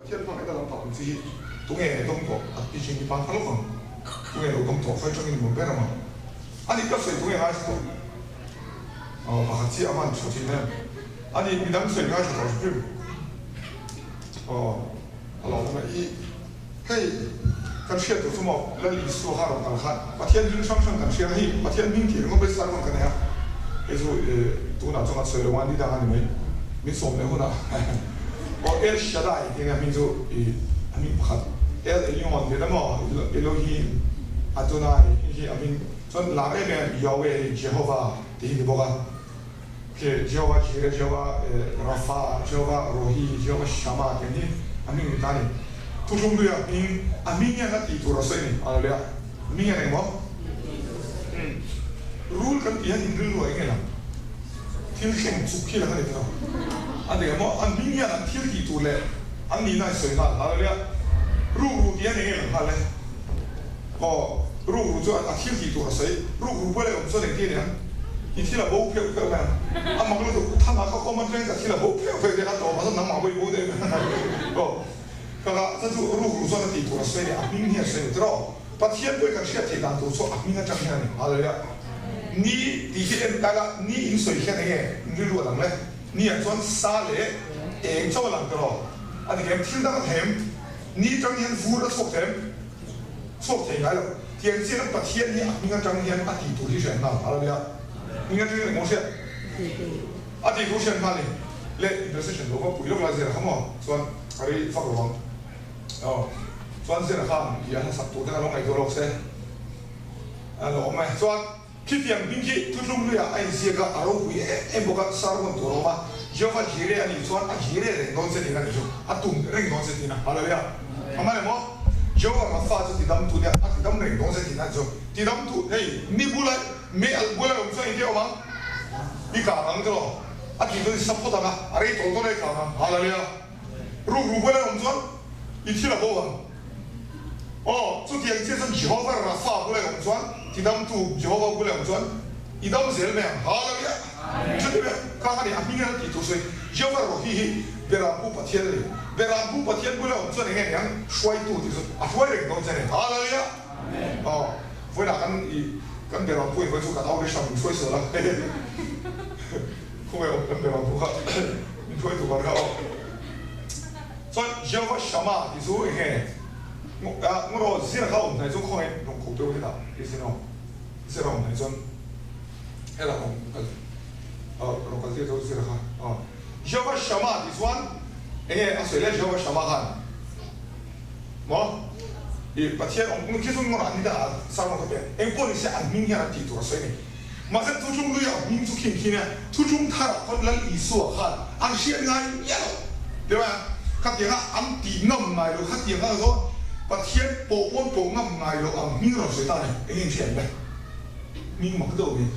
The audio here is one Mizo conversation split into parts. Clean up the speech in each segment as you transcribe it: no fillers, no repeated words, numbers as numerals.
Pathian hmangaihna lampang ang chi hi tunge dawng tawh a ti thin hi pan kha lawk ang. Tunge lo dawng tawh khawi tangin i mawn ber ang a. Ani ka sawi tunge ngaithla tawh? Aw pakhat chiah a hman tha thin em? Ani midang sawi ngaithla tawh hrim. Aw a lo awm e. I hei kan hriat tur chu maw Lal Isua kha rawn kal khan Pathian hming hrang hrang kan hria a hei Pathian hming tih ringawt mai sermon ka nei a. Hei chu tunah chuan kan sawi lo a ni dang a ni mai. Min sawm leh hunah aw El Shaddai tih ania hming chu i a hming pakhat El Elyon tih emaw Elohim Adonai hei hi a hming chuan lar em em Yahweh Jehovah tih hi ni bawk a. Khi Jehovah Jireh, Jehovah Rapha, Jehovah Rohi, Jehovah Shammah tih ang hi a hming ni ta a ni. Thuthlung luia hming, a hming hian a tih tur a sawi a ni. Hallelujah. A hming hian engmaw? Rul kan tih hian in rilru ah eng nge lang? Thil thleng chuk hi lang a ni tawh. A dik ang maw? An hming hian an thil tih tur leh an nihna a sawi nghal. Hallelujah. Rukru tih hian eng nge lang nghal le? Aw, rukru chu a thil tih tur a sawi. Rukru buai leh awm chuan engtin aniang? I thil a bo pheuh pheuh mai ang. A mak lutuk, thangah kha kawm atangin ka thil a bo pheuh pheuh tih kha tawp a, chuan nangmah pawh i bo daih mai ang. Aw, ka ka chuan chu rukru chuan a tih tur a sawi leh a hming hi a sawi tiraw? Pathian pawhin kan hriat theih dan tur chu a hming atang hian a ni. Hallelujah. Ni tih hi en ta ila, ni in sawi hian enge rilru a lang le? Ni ah chuan sa leh eng chauh a lang tiraw? A ti em? Thil dang a them. Ni tang hian vur a chhuak them. Chhuak thei ngai lo. Tiang chian Pathian hi a hming atang hian a tih tur hi hriat nghal hallelujah. Hming atang hian engmaw hriat? A tih tur hriat nghal ni. Le intercession lo va pui lawk la zir kha maw? Chuan a rei vak lo ang. Aw chuan zir khan i a hlasak tur te kha lo ngaihtuah lawk se. A lo awm e. Chuan. Khitiang hming khi thutlung luiah a inziak a, a ropui em em bawk a, sermon tur a awm a, Jehovah Jireh a nih chuan a Jireh reng dawn che tiin a ni chu, a tum reng dawn che tiin a, Hallelujah! A hman em aw? Jehovah Rapha chu tidamtu nia, a tidam reng dawn che tiin a ni chu, tidamtu, hei, ni bula, mei alh bula awm chuan engtin awm ang? I kang ang tiraw? A tih chuan i sa phawt ang a, a rei tawlh tawlh a i kang ang, Hallelujah! Rukru bula awm chuan i thil a bo ang. Aw, chutiang chiah chuan Jehovah Rapha bula i awm chuan, tidamtu Jehovah bula i awm chuan i dam zel mai ang. Hallelujah! Chuti mai kha kha ni, a hming hian a tih tur sawi, Jehovah Rohi hi Berampu Pathian a ni. Berampu Pathian bula i awm chuan eng nge ni ang? Hruaitu tih chu a hruai reng dawn che a ni. Hallelujah! Aw, vawiinah kan i kan Berampu in vawi chu kan au ri hram min hruai sual a. Khawngaih awm kan Berampu kha min hruai tur kha aw. Chuan Jehovah Shammah tih chu eng nge? Ngawraw zir kha awm hnaih chu khawngaih rawn khuh deuh hetah i zin aw. Zir a awm hnaih chuan helai awm kal rawn kal tir deuh zir kha aw. Jehovah Shammah tih chuan eng nge a sawi le Jehovah Shammah khan maw i Pathian awm khi chu ngawrah an ni dangah sermon kha pe eng pawh ni se an hming hian an tih tur a sawi a ni. Mahse thutlung luia hming chu khin khin a, thutlung tharah khawn Lal Isua khan an hriat ngai miah lo. Ti mai a, khatianga an tih ngam ngai lo, khatianga zawn Pathian pawh pawn pawh ngam ngai lo ang hming rawn sawi ta a ni. Eng nge hriat le? Hming mak deuh mai.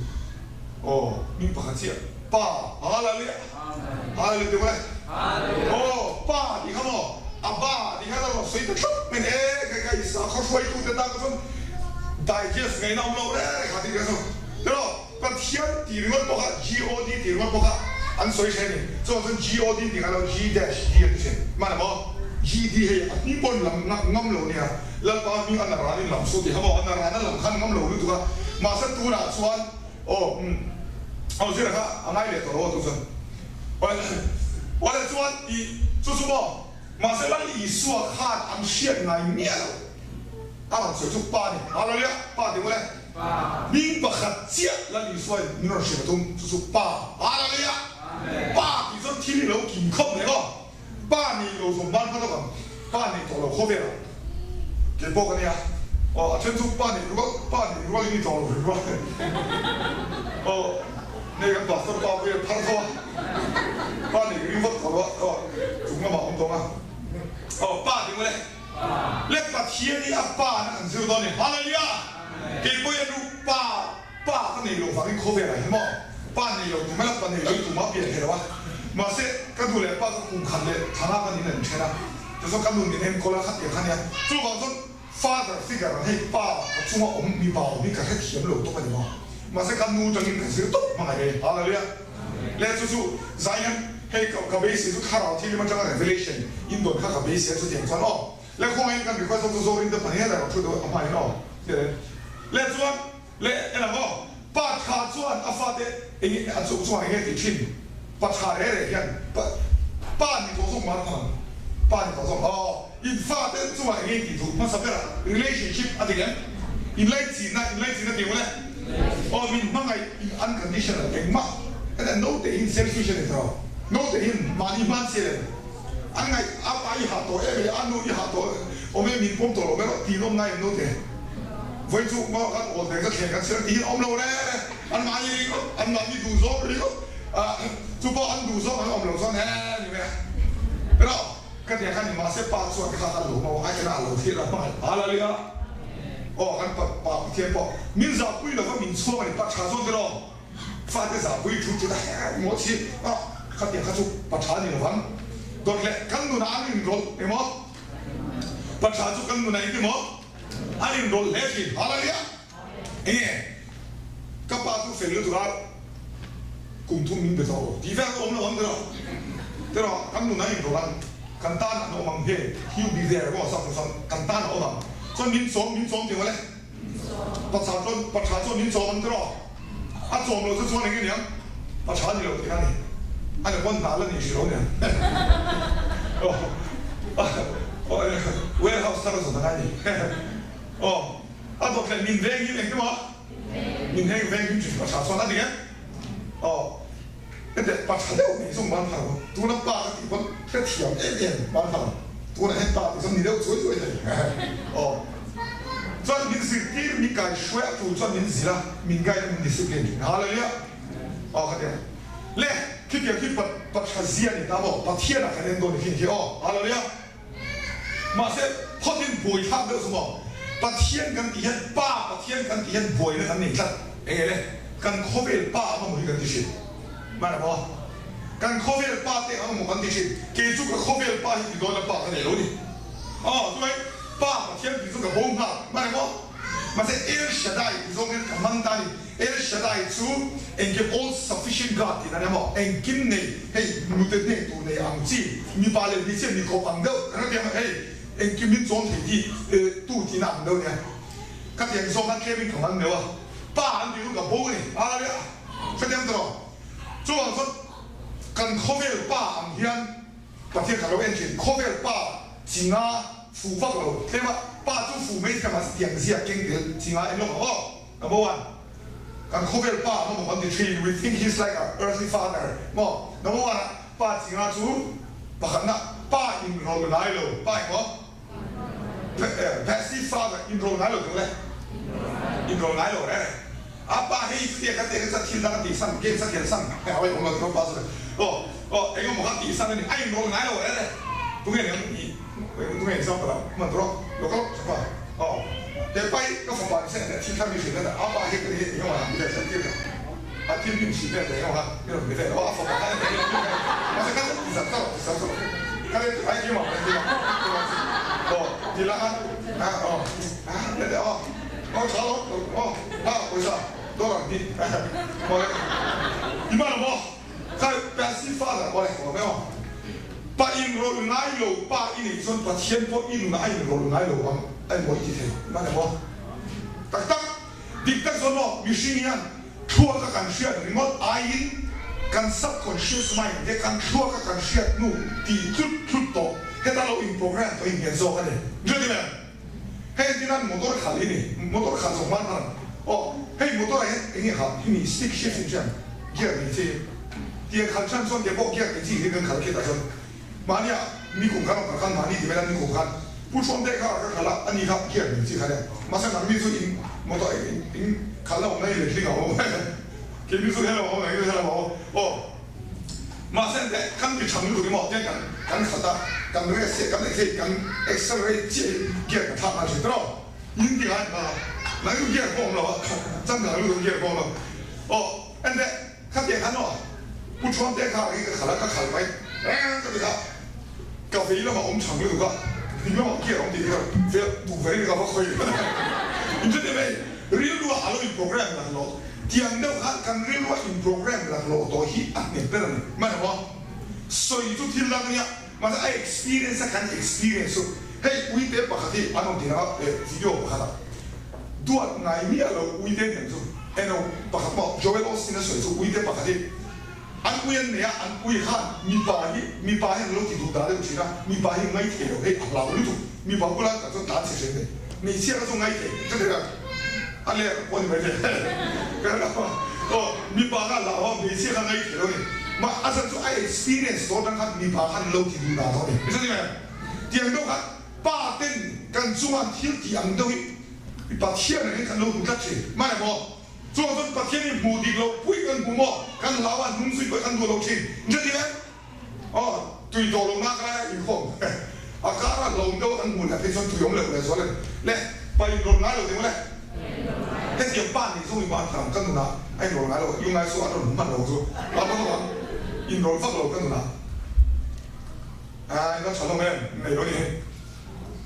Aw, hming pakhat chiah. Pa, Hallelujah! Hallelujah ti mai. Aw, Pa tih kha maw? Abba tih kha rawn sawi ta thlap mai ni. E, kei kha Isua khaw hruaitute tan kha chuan digest ngaihna awm lo reng reng kha tih kha chu. Tiraw, Pathian tih ringawt pawh kha God tih ringawt pawh kha an sawi thin a ni. Chuvang chuan God tih kha lo G dash D an ti thin. Hman emaw? GD hei a hming pawn lam ngam lo nia. Lalpa hming a naran in lam suh tih kha maw? A naran a lam khan ngam lo lutuk a. Mahse tunah chuan Aw umm aw zira kha a ngai leh tawh lo a tu chuan awle chuan i chu chu maw mahse Lal Isua khan an hriat ngai miah lo a rawn sawi chu pa ni Hallelujah pa ti mawle hming pakhat chiah Lal Isua in min rawn hrilh a tum chu chu pa Hallelujah pa tih chuan thil hi lo kim khawp mai maw Pa nei lo zawng ban hman awk ang, pa nei tawh lo khawvel ah kei pawh ka nia aw, a then chu pa nei rual pa nei rual in i tawh lo reng rual aw, nei kan pastor pa pawh hi a phar tho a, pa nei ka ring vak tawh lo a aw, chung lamah a awm tawh ang a aw, pa ti mawle le Pathian hi a pa na kan zir dawn a ni, Hallelujah! Kei pawh hian nu pa Pa ka nei loh vangin khawvelah hi maw pa nei lo tum ila pa nei lo i tumah pian thei lo a, mahse ka nu leh pa chu kum khat leh thla ka nin an then a, tichuan ka nu min enkawl a khatiang kha nia, chuvang chuan father figure ang hei pa ka chunga awm mipa awm hi ka hrethiam lo tawp a ni maw, mahse ka nu tangin ka zir tawp hmangaih hei, Hallelujah. Le chu chu zai hian. Hei ka ka beisei chu thlarau thilim atanga revelation in dawn kha ka beisei a chutiang chuan aw le khawngaihin kan request zawk chu Zorin te pahnih a rawn thu deuh a hmain aw tia le chuan le en ang aw pa tha chuan a fate eng a chung chungah eng nge tih thin pa tha re re hian pa pa ni tawh zawk man ang pa ni tawh zawk aw in fate chungah eng nge tih duh hmasa berah relationship a dik em inlaichinna inlaichinna tih ule Aw min hmangaih in unconditional engmah heta naute hin selfish a ni tawh naute hin mahni hman chiah em an ngaih a pa i hah tawh em leh a nu i hah tawh awm em min pawm tawh lo mai rawh tiin awm ngai em naute vawi chu maw kan awl deng ka thleng kan chhiar tiin awm lo re re an mahni ringawt an mahni duh zawng ringawt ah chu pawh an duh zawng an awm lo chuan he ni mai a erawh Ka tiang kha ni mahse pa chuan kha kha lo hmang a ena a lo thlir a hmangaih Hallelujah aw kan pa pa Pathian pawh min zahpui lova min chhuang a ni pa tha zawn te rawh fate zahpui thut thut a maw chi a kha tiang kha chu pa tha ni lovang dawt leh kan nunah an inrawlh emaw pa tha chu kan nunah engti maw an inrawlh hle thin Hallelujah Enge ka pa chu fel lutuk a kum thum min be tawh lo tih vel ka awm lo ang tiraw tiraw kan nun a inrawlh ang kan tan an awm ang he he will be there maw sap chuan kan tan a awm ang chuan min chawm min chawm tih mawle pacha chuan pacha chuan min chawm ang tiraw a chawm lo chu chuan enge niang pacha ni lo tih kha ni a ni pawn hna la ni hrih lo niang aw warehouse thar a zawt ang a ni aw. A dawt leh min veng hi engkim a? Min heng veng hi pa tha chuan a dik em? Aw, heti pa tha deuh mai zawng ban phar lo, tuna pa ka tih pawn hrethiam em em ban phar lo, tunah hian pa tih chuan ni deuh chuai chuai thei aw. Chuan min zirtir, min kai hruai a tul chuan min zilh a, min guide a, min discipline thin. Hallelujah! Aw ka ti a. Le, khitiang khi pa pa tha zia ni ta maw? Pathianah kan en dawn i khin khi aw. Hallelujah! Mahse, khawtin buai thlak deuh chu maw? Pathian kan tih hian Pa Pathian kan tih hian buaina kan nei tlat. Eng ele? Kan khawvel Pa ang emaw hi kan ti thin. Hmana maw? Kan khawvel Pa te ang emaw kan ti thin. Kei chu ka khawvel Pa hi ti dawn a Pa ka nei lo ni. Aw, chuai Pa Pathian tih chu ka bo nghal. Hmana maw? Mahse, El Shaddai ti zawng hian ka man ta a ni. El Shaddai chu engkim all sufficient God tihna nia maw? Engkim nei, hei nute hneh tur nei ang chi, mipa leh hmeichhia mi kawp ang deuh kan la ti ang a, hei engkim min chawm thei ti tu tihna ang deuh nia. Ka ti ang zawng khan tlemin ka man deuh a, pa an tih chu ka bo a ni, hallelujah, hrethiam tawh rawh. Chuvang chuan kan khawvel pa ang hian Pathian kha lo en thin, khawvel pa chi nga fuh vak lo, tlema pa chu fuh mai thei mahse tiang zia keng tel chi nga en lawk ang aw. Number one, kan khawvel pa ang emaw kan ti thin, we think he's like our earthly father maw? Number one ah pa chi nga chu pakhatna pa inrawlh ngai lo, pa emaw passive father inrawlh ngai lo tih le inrawlh ngai lo reng reng a pa hei chutia kha te kha thil dang a tihsan games a khelhsan hei a awm lo tih pa chu aw aw engemaw kha tihsan a ni a inrawlh ngai lo reng reng tunge niang i tunge example ah hman tur aw lo kal pa Aw, he pa hi ka fapa ni se a thil thar mi hrilh a, a pa hi ka ni eng emaw han vel tir ka, a thil hnim hrilh vel eng emaw kha min rawn be vel a, a fapa kha en eng emaw mahse ka ti zat zat ti zat zat ka le ai keimah ka ti a, aw ti la a aw aw aw tha lo aw a pawisa dollar hi aw le i man maw ka passive father aw le aw aw Pa inrawlh ngai lo pa i neih chuan Pathian pawh i nunah a inrawlh ngai lo ang a emaw i ti thei man emaw? Tak tak, dik tak chuan maw mihring hian thluaka kan hriat ringawt aiin kan subconscious mind te kan thluaka kan hriat hnu tih tlut tlut tawh heta lo in program tawh innghet zawk a ni. Hriat em? Hei entir nan motor khalh hi ni, motor khalh zawk hman hman aw hei motor ah hian enge kha hi ni stick shift in hriat gear nei chi tiang khalh than chuan ke pawh gear nei chi hi kan khalh khit ah chuan mahni ah nikum khan awm khalh khan mahni ti mai la nikum khan pu Thuam te kha ka khalh a ani kha gear nei chi kha nia mahse nangni chu in motor in in khalh na awm na i letling a awm keini chu hello awm nangni chu hello awm aw. Mahse teh kan ti tha lutuk emaw tiang kan kan khat a, kan rest chiah kan hei kan accelerate chiah hi gear kan thlak nghal thin tawh in ti ngai nghal a, nang chu gear pawh awm lo a, changkang lutuk gear pawh awm lo aw en teh khatiang khan aw pu Thuam te kha hi ka khalh a ka khalh mai ka ti kha ka vei lamah awm chang lutuk a ding lamah gear awm tih hi ka vel duh verin ka va khawi in hre teh mai rilru ah a lo in program laklawh. Tiang deuh khan kan rilrua in program laklawh tawh hi a nghet ber a ni. Hman emaw? Sawi chu thil dang nia, mahse a experience a kan experience chu hei uite pakhat hi an awm thin anga video pakhat ah duat ngai miah lo uite nen chu eno pakhat maw Joel Osteen a sawi chu uite pakhat hi an ui an nei a, an ui khan mipa hi mipa hian lo ti duh dah deuh thin a, mipa hi ngai thei lo hei a hlau lutuk mipa bula kan chuan tlan chhe hreng nei hmeichhia kha chu ngai thei chuti khan a ler pawh a ni mai thei ka ring a aw mipa kha a hlau a hmeichhia kha ngai thei lo a ni mah a zan chu a experience tawh atang khan mipa khan lo ti duh dah tawh a ni chuti mai tiang deuh khan pa ten kan chunga thil tih ang deuh hi Pathian angin kan lo hmu tlat thin mah emaw. Chuang chuan Pathian hi hmuh dik loh pui kan hmu maw? Kan hlau a, hnung zui pawh kan duh lo thin. Engtia ti le? Aw, tui tawh lo nak lai a inkhawm. A kara hlawm deuh a kan hmuh leh phei chuan tui awm leh leh zual a ni. Le, pa inrawn ngai lo tih maw le? Hetiang pa nih zawng in van thiam ka nunah a inrawn ngai lo. Lungngai suh an rawn hmu hman lo chu. A va vak ang, inrawn vak lo ka nunah. Aa, in va tha hlawm em? Nei lo ni hi.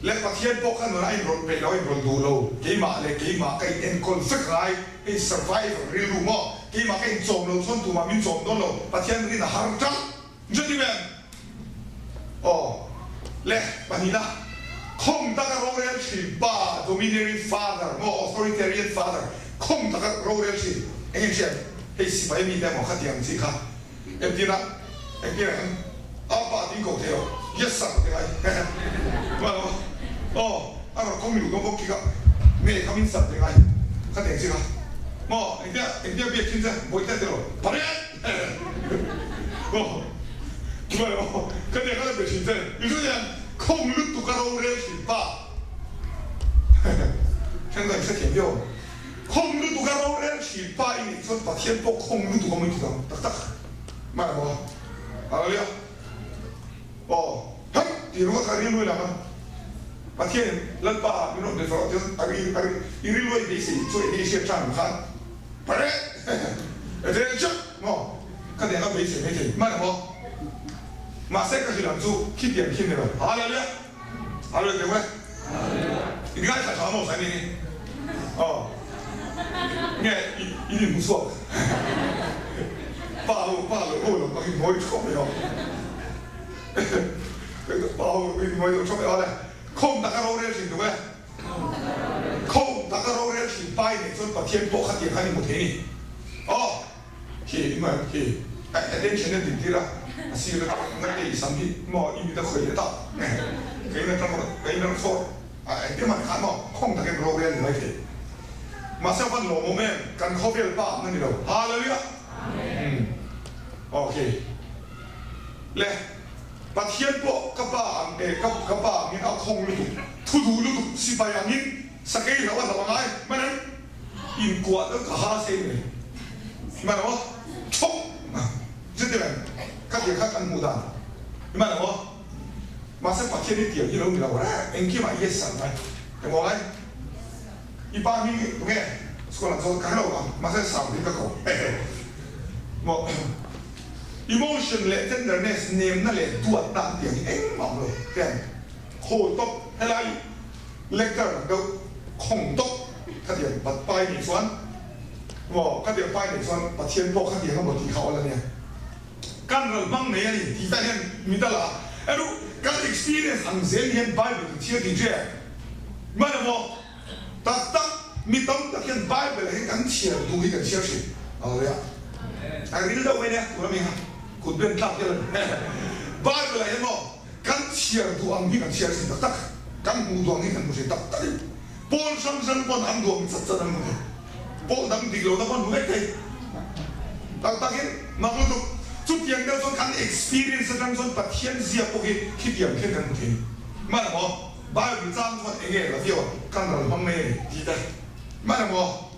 Leh Pathian pawh kha nuna a inrawlh peih lo, a inrawlh duh lo. Keimah leh keimah ka in enkawl vek ngai, hei survivor rilru maw? Keimah ka inchawm lo chuan tumah min chawm dawn lo, Pathian rin a har ṭalh. Chuti ven? Aw. Leh pahnihna, khawng taka rorel ṭhin pa, domineering father maw, authoritarian father, khawng taka rorel ṭhin, eng nge hriat? Hei sipai mite emaw khatiang chi kha. Engtinah engtinah hian a pa ding ko thei lo, yes sir ti ngai well aw a rawn kawng luh dawn bawk khi ka nge kha min sir ti ngai kha tiang chi kha maw engtia engtia biak thin che bawihte ti lo pariat aw well aw ka tiang kha la be thin che i hre hian khawng lutuk a rorel thin pa then ka hrethiam viau ang. Khawng lutuk a rorel thin pa i nih chuan Pathian pawh khawng lutuk a mawi ti dang tak tak mai ang aw. Hallelujah. Aw hei tih ringawt kha rilru i lang a. Pathianin Lalpa min rawn be fawrh chuan a ri a ri i rilru a i beisei chu enge i hriat tang khan pare attention maw ka tiang a beisei mai thei mai ang aw. Mahse ka hrilh ang chu khitiang khi ni lo. Hallelujah. Hallelujah teh u. I ngaithla tha maw Sani hi? Aw. Nge i in inhmu chhuak? Pa ho pa lo ho lo pang in ngawi thuap mai aw. Pa ho in ngawi lo thuap mai aw le. Khawm taka rorel thin duh e. Khawm taka rorel thin pai nei chuan Pathian pawh khatiang khan i hmu thei ni. Aw. Khi emaw khi attention a din tir a, a sir a na te i sam hi maw i mit a khawih leh ta ka in atang ka in rawh chhuak a engtin mah ni khan maw khawng takin rorel ni mai thei mahse a van lawmawm em kan khawvel pa ang a ni lo hallelujah umm okay le Pathian pawh ka pa ang e ka ka pa angin a khawng lutuk thu duh lutuk sipai angin sakei hlauh a hlauh a ngai hman em. Inkuah deuh ka ha sei mai. Hman aw? Chhawk! Chuti reng ka tia kha kan hmuh dan. Hman aw? Mahse Pathian hi tiang hi lo ni lo reng. Engkimah yes an ngai. Emaw ngai? I pa hming hi tunge? School ah chuan ka hre lo ang. Mahse Sam tiin ka ko. Maw? Emotion leh tenderness, nemna leh duatna an tiang hi engmah awm lo. Tiang khawl tawp helai Lecture deuh khawng tawp khatiang bat pai nih chuan maw khatiang pai nih chuan Pathian pawh khatiang a maw tih kha awl a nia. Kan ral hmang nei a ni tih tah hian mi dal a eruh kan experience ang zel hian Bible kan chhiar tih hria hman a maw tak tak mi tam tak hian Bible ah hian kan chhiar duh hi kan chhiar thin Hallelujah a ril deuh mai nia tuna mi kha kut ben tlak hial a ni Bible ah hian maw Kan chhiar duh ang hi kan chhiar thin tak tak, kan hmuh duh ang hi kan hmu thin tak tak in pawl hrang hrang pawn an duh ang chat chat an hmu thei, pawl dang dik lo na pawn hmu vek thei tak tak in mak lutuk. Chutiang deuh chuan kan experience atang chuan Pathian zia pawh hi khitiang khian kan hmu thei ni. Hman ang aw, Bible chang chuan enge la viau a, kan ral hmang mai a ni tih te. Hman ang aw,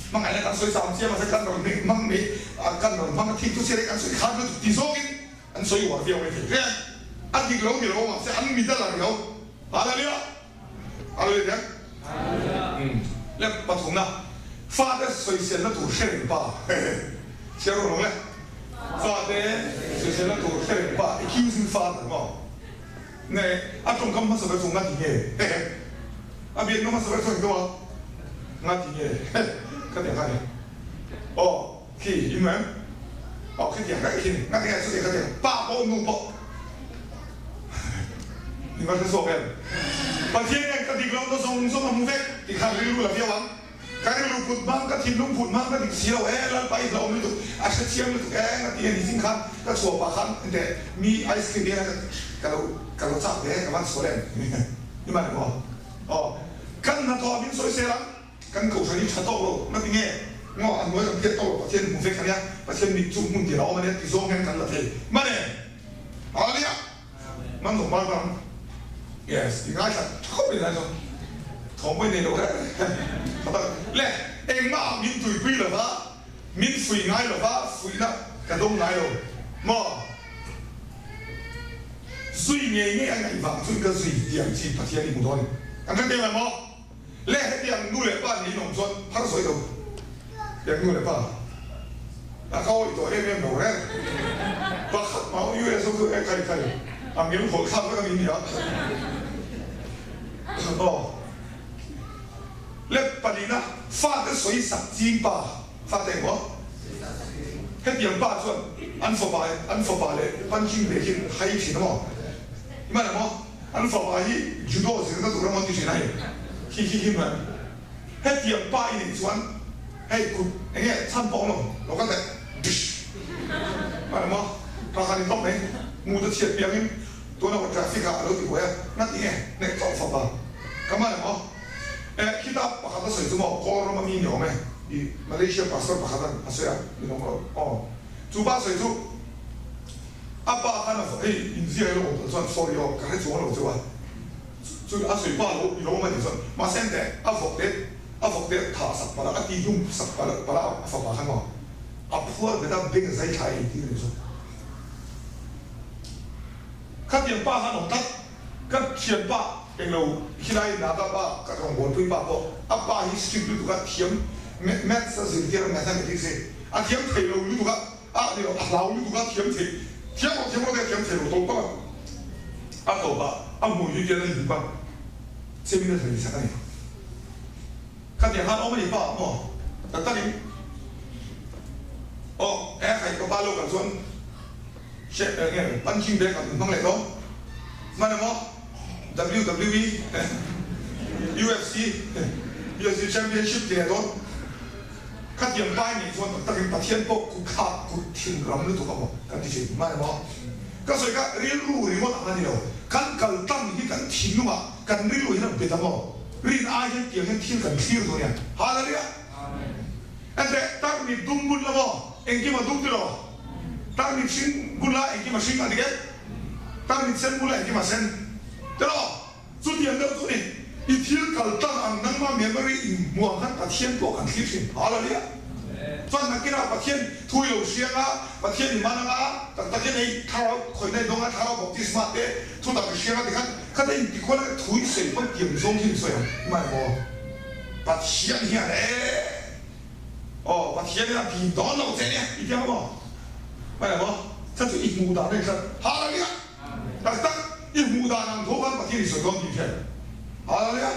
hmangaihna kan sawi cham chiam a se kan ral hmang mai kan ral hmang a thik chu chhiat e kan sawi khan lutuk ti zawngin An sawi uar viau mai thei hle. A dik lo ni lo mahse an mit a la riau. Hallelujah! Hallelujah hian. Umm. Le pathumna, fate sawiselna tur hre reng pa. Chhiar rawh lo le. Fate sawiselna tur hre reng pa, accusing father maw? Nge a tawngkam hmasa ber chu nga ti nge? A biakna hmasa ber chu engto a? Nga ti nge? Ka ti ang kha ni. Aw, khi, in em? Aw khitiang daih khi ni. Ngatinge chutiang khatiang pa pawh nu pawh in va hre zawk em? Pathian hian ka dik lohna zawng zawng a hmu vek tih khan rilru la viau ang. Ka rilru phut hmang, ka thinlung phut hmang ka dik si lo e, Lalpa i hlauhawm lutuk, a hrethiam lutuk e, nga ti a ni zing khan ka chhuah pah khan enteh mi ice cream hian ka lo ka lo chak ve ka van sual em i man emaw aw kan hnathawh min sawi sel ang kan kohhran hi tha tawk lo nga ti nge ngaw a hnuai kan phiat tawk lo Pathian hmu vek ania Pathian mit chu hmun tir a awm ania ti zawng hian kan la thei man e Hallelujah. Man zawng bar bang. Yes, i ngaithla tha khawp mai lai chuan thawm pawh i nei lo reng reng. Tha tak le, engmah min tuipui lo va, min fuih ngai lo va, fuihna ka dawng ngai lo maw? Zui ngei ngei a ngaih vang chuan ka zui tih ang chi Pathian i hmu dawn. Kan hre teng lo maw? Le hetiang nu leh pa niin awm chuan phar sawi lo tiang nu leh pa a ka awih tawh em em lo reng. Pakhat mah US ho chu e khai khai a ngil hawlh thlak vek a ni nia. Aw le palina fate sawi sak ching pa fate engmaw hetiang pa chuan an fapa an fapa leh punching bag hi hai thin a maw i man emaw. An fapa hi judo zirna tur a maw ti thin a hei hi hi hi man hetiang pa i neih chuan hei kut eng nge chhan pawh awm lo lo kal teh dish man emaw ka khan in tawp mai mu te chhiat piang in tuna aw traffic ah a lo ti buai a ngati nge nek chawp fapa ka man emaw eh khita pakhat a sawi chu maw kawl ram a mi ni awm e i Malaysia pastor pakhat an a sawi a ni awm lo aw chu pa sawi chu. A pa khan a hei inziak ilo awm tawh chuan sorry aw ka hre chuang lo cheu a, chu a sawi pa lo ilo awm a nih chuan mahse ente a vawk te a vawk te thah sak palh a, a ti hlum sak palh palh a a fapa khan maw a phuar bet a beng zai thla ei tir a nih chuan khatiang pa khan awm tlat ka thianpa englo khilai Naga pa ka rawngbawlpui pa pawh a pa hi strict lutuk a thiam maths a zirtir a mathematics hi a thiam thei lo lutuk a. A ni lo, a hlau lutuk a, thiam thei, thiam rawh, thiam rawh te a thiam thei lo tawp tawp a, a tawp a, a hmui hi tian a lip a, chemin a thei sak a ni. Khatiang khan awm a ni pa maw? Tak takin aw, e khai ka pa lo kal chuan she eng nge punching bag ah min hmang leh dawn hman emaw WWE UFC UFC championship ti leh dawn. Khatiang pai nih chuan tak takin Pathian pawh kut thlak kut thin ram lutuk a maw kan ti thin hman emaw? Ka sawi kha rilru ringawt ang a ni lo, kan kal tlang hi kan thinlungah kan rilru hian a bet a maw? Rin ai hian tiang hian thil kan thlir dawn nia. Hallelujah! Enteh, tarmit dum bun la maw? Engkim a dum ti lo? Tarmit hring bun la engkim a hring a dik e? Tarmit sen bun la engkim a sen ti lo? Chutiang deuh chu ni, i thil kal tlang ang nangmah memory in hmu ang khan Pathian pawh kan thlir thin. Hallelujah! Chuan nakinah Pathian thu i lo hriang a, Pathian i man ang a, tak takin hei thlarau khawihna i dawng a, thlarau baptisma te thu tak i hriang a tikhan khata intikhual a thu i sawi pawn tiang zawng hi in sawi ang. Hmai maw? Pathian hian e aw Pathian hian a dim dawn lo che nia i ti ang maw? Hmai maw? Kha chu i hmuh dan a ni tlat. Hallelujah! Tak tak, i hmuh dan ang tho khan Pathian i sawi dawn tih hriat Hallelujah!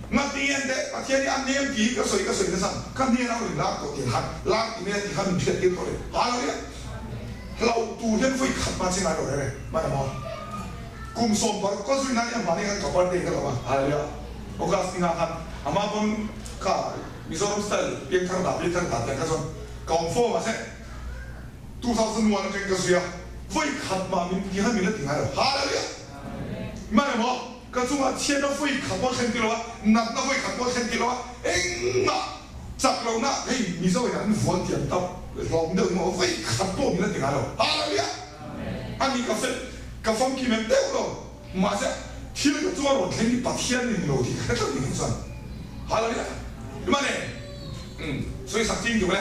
Ngati nge teh Pathian hi a nem tih hi ka sawi ka sawi nasa, ka hnen a rawn lak tawh tih khan lak ti mai a tih khan min hriat tir tawh le. Hallelujah! Hlauh tur hian vawi khat hma che ngai lo reng reng. Hman a maw? Kum 16 ka zui nan i a hmani khan ka birthday ka lo a. Hallelujah! August ni nga khan a hma pawn ka Mizoram style piangthar dah piangthar dah tiang kha chuan ka awm fo mahse, 2001 atang ka zui a, vawi khat mah min ti khan min la ti ngai lo. Hallelujah! Hman emaw, ka chungah chhiatna vawi khat pawh thlen ti lo a, natna vawi khat pawh thlen ti lo a, engmah chak lohna hei Mizo in an vuan ti an tap hlawm deuh emaw vawi khat pawh min la ti ngai lo. Hallelujah! Ani ka fel, ka famkim em deuh lo, mahse thil ka chunga rawn thleng hi Pathian in lo ti ka hre tlat ni chuan. Hallelujah! Hman e, umm, sawi sak ching duh e.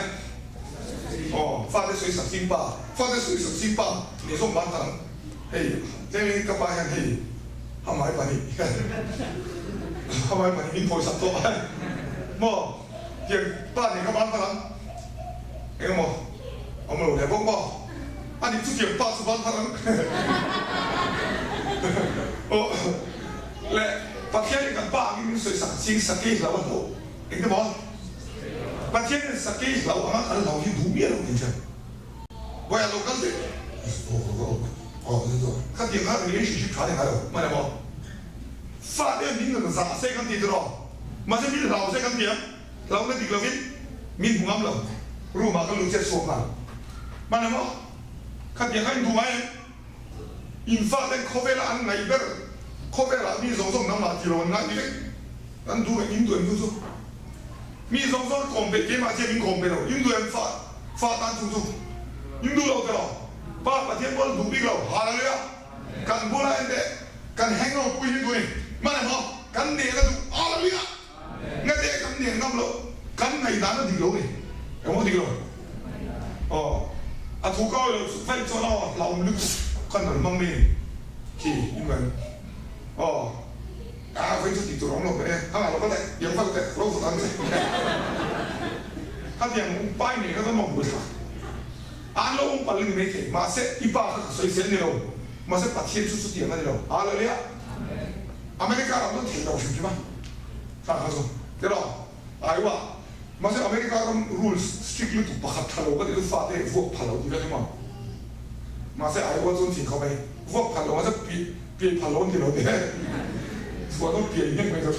Aw fate sawi sak ching pa fate sawi sak ching pa nih zawng ban tang hei tlem in ka pa hian hei hamai pahnih hamai pahnih min phawi sak tawh maw tiang pa nih ka ban tang ang eng emaw awm lo leh bawk maw ani chu tiang pa chu ban tang ang aw le Pathian in kan pa angin min sawi sak ching sakei hlau a hlauh eng te maw. Pathian in sakei hlau anga kan hlau hi duh miah lo tih hriat. Bawiha lo kal teh. Khatiang kha relationship tha ni ngai lo. Hmana maw? Fate min rawn zah se kan ti tiraw? Mahse min hlau se kan ti ang. Hlauhna dik lovin min hmu ngam lo. Room ah ka lut chiah chhuak nghal. Hmana maw? Khatiang kha in duh ngai em? In faten khawvela an ngaih ber, khawvelah mi zawng zawng nangmah ti lo an ngai vek. An duh em? In duh em chu chu? Mi zawng zawng kawm peih keimah chiah min kawm pe lo. In duh em fa fa tan chu chu? In duh lo tiraw? Pa Pathian pawh duh bik lo. Hallelujah! Kan bula en teh, kan hang out pui hi duh ni. Hman emaw kan nel a duh. Hallelujah! Nga te kan nen ngam loh, kan ngaihdan a dik lo ni. Engmaw dik lo? Aw, a thu ka awih loh chu vaih chuan aw hlauhawm lutuk kan rawn hmang mai ni khi in rawn aw a vaih chu tih tur a awm lo ber e, a ngah lo ka teh, iang fak teh, ro fak ang che. Khatiang pai nei kha chuan maw buaithlak an lo awm palh a ni maithei, mahse i pa kha ka sawi zel ni lo, mahse Pathian chu chutiang a ni lo. Hallelujah! America ram chu thei lo hrim hrim a, tha kha chu tiraw Iowa mahse America ram rules strict lutuk pakhat tha lo ka ti chu fate vuak phal lo tih vek emaw mahse Iowa chuan thing khawp mai vuak phal lo mahse pi piai phal lo an ti lo tih chhuah dawn piai nghek mai chu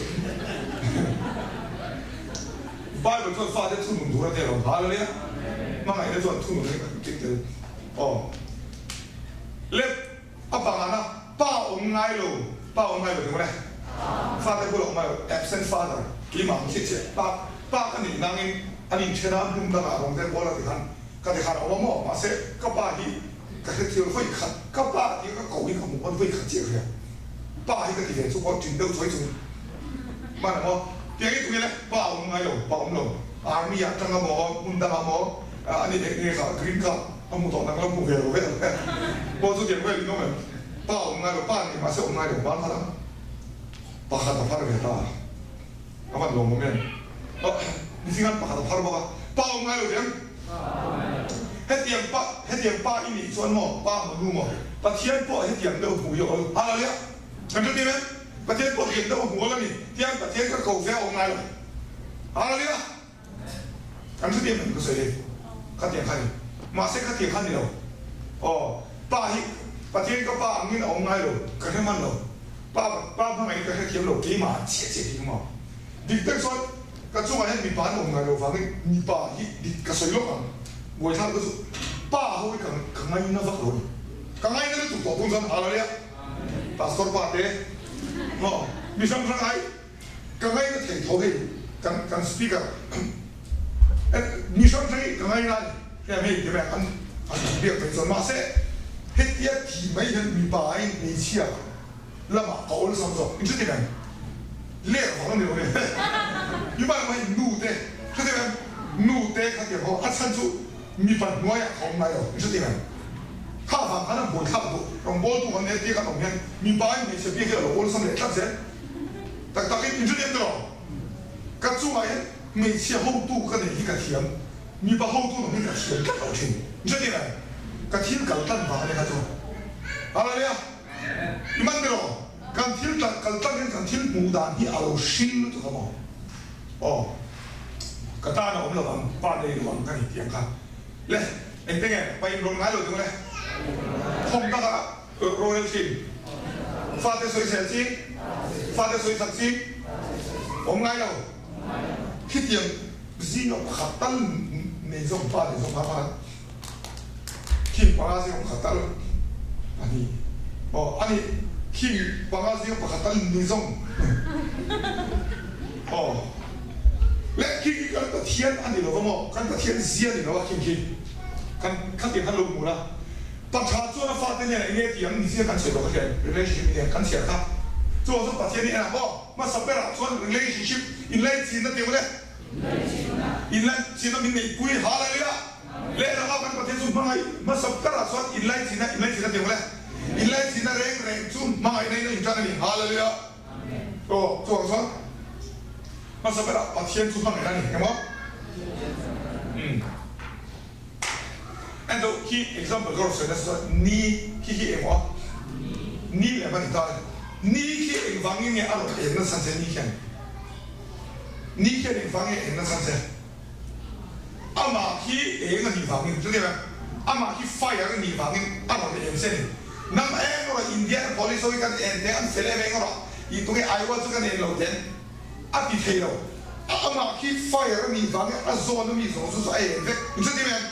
Bible chuan fate thunun tur a tia lo hallelujah hmangaihna chuan thunun hi kan keng tel aw le. A pangana pa awm ngai lo, pa awm ngai lo ti mawle, fate bulah awm ngai lo, absent father, keimah ang chiah chiah, pa pa ka nih nangin an inthen a, hmun dangah rawng vel pawl a ti khan ka ti khan a awm a maw, mahse ka pa hi ka hre thiam vawi khat, ka pa tih ka ko hi ka hmuh pawn vawi khat chiah ka hria, pa hi ka ti ve chu pawh ṭin deuh chuai chung hman a maw, tiang hi tunge le, pa awm ngai lo, pa awm lo, army ah ṭang a maw, hmun dangah maw, a ni eng nge kha green card. A hmu tawh nang lo hmu ve lo vel e. Pawh chu tiang vel in awm em? Pa awm ngai lo, pa ni mahse awm ngai lo ban khat ang. Pakhat a phar ve ta. A van lawm awm em? Aw, niching pakhat a phar bawk a. Pa awm ngai lo tiang? Hetiang pa, hetiang pa i nih chuan maw, pa maw nu maw, Pathian pawh hetiang deuh hmu hi a awl. Hallelujah! Kan hre tim em? Pathian pawh hetiang deuh hmu awl a ni. Tiang Pathian ka ko ve a awm ngai lo. Hallelujah! Kan hre em em ka sawi hei khatiang kha ni. Mahse khatiang kha ni lo. Aw, pa hi Pathian ka pa angin a awm ngai lo, ka hre hman lo. Pa pa hmangaih ka hrethiam lo, keimah chiah chiah hi ka hmu. Dik tak chuan ka chungah hian mipa an awm ngai lo vangin mipa hi dik ka sawi lawk ang. Buaithlak te chu pa ho hi ka ka ngaina vak lo a ni. Ka ngaina lutuk tawh tung chuan Hallelujah! Pastor pa te, maw mi hrang hrang ai. Ka ngaina thei tho hei kan kan speaker mi hrang hrang hi ka ngaina a ni hei hei ti mai an an biak mai chuan mahse hetia ti mai hian mipa in hmeichhia lamah ka awlsam zawk in hre thei em ler vang a ni lo nia mipa lamah hei nu te hre thei em nu te kha tiang ho a chhan chu mipa hnuaiah ka awm ngai lo in hre thei em kha vang khan a buaithlak duh rawngbawltu kan nia tia kan awm hian mipa in hmeichhia biak hi a lo awlsam leh tlat zel. Tak tak in inhre em tawh? Ka chungah hian hmeichhia hotu ka neih hi ka thiam, mipa hotu nang hi ka thiam tlat lo thin. Inhre em? Ka thil kal tlan vang a nia kha chu. Hallelujah! I man tiraw? Kan thil kal tlan hian kan thil hmuh dan hi a lo hring lutuk a maw? Aw, ka tan a awm lo ang, pa nei lo ang ka ni tih ang kha. Le, engte nge? Pa inrawn ngai lo tung le? Khawm taka Royal thin. Fate sawisel chi, fate sawisak chi awm ngai lo. Khitiang zinga pakhat tal nei zawng pa nei zawng kha khan khing panga zinga pakhat tal a ni. Aw a ni khing panga zinga pakhat tal ni zawng aw le khing hi kan Pathian a ni lo va maw kan Pathian zia ni lo a khing khi kan khatiang khan lo hmu la. Patha chuan a fate hnenah enge ti ang nizia kan sawi tawh ka hriat relationship nen kan chhiar kha. Chuan chuan Pathian hi enah maw hmasa berah chuan relationship inlaichinna ti ule inlaichinna min neihpui Hallelujah lehlam ah kan Pathian chu hmangaih hmasa berah chuan inlaichinna inlaichinna ti ule inlaichinna reng reng chu hmangaihna in a intan a ni Hallelujah aw chuang chuan hmasa berah Pathian chu hmangaihna a ni emaw umm. En deuh khi example ka rawn sawi nasa chuan ni khi hi eng aw ni leh va ni ta e ni khi eng vangin nge a rawn eng nasa che ni khian ni khian eng vang nge eng nasa che amah khi eng a nih vangin chu nia. Amah hi fire a nih vangin a rawn en che ni. Nang eng rawh Indiana police ho hi kan en teh an fel em eng rawh i tunge Iowa chu kan en lo ten a ti thei lo. Amah khi fire a nih vangin a zawn a mi zawng chu chu a en vek. In hre em?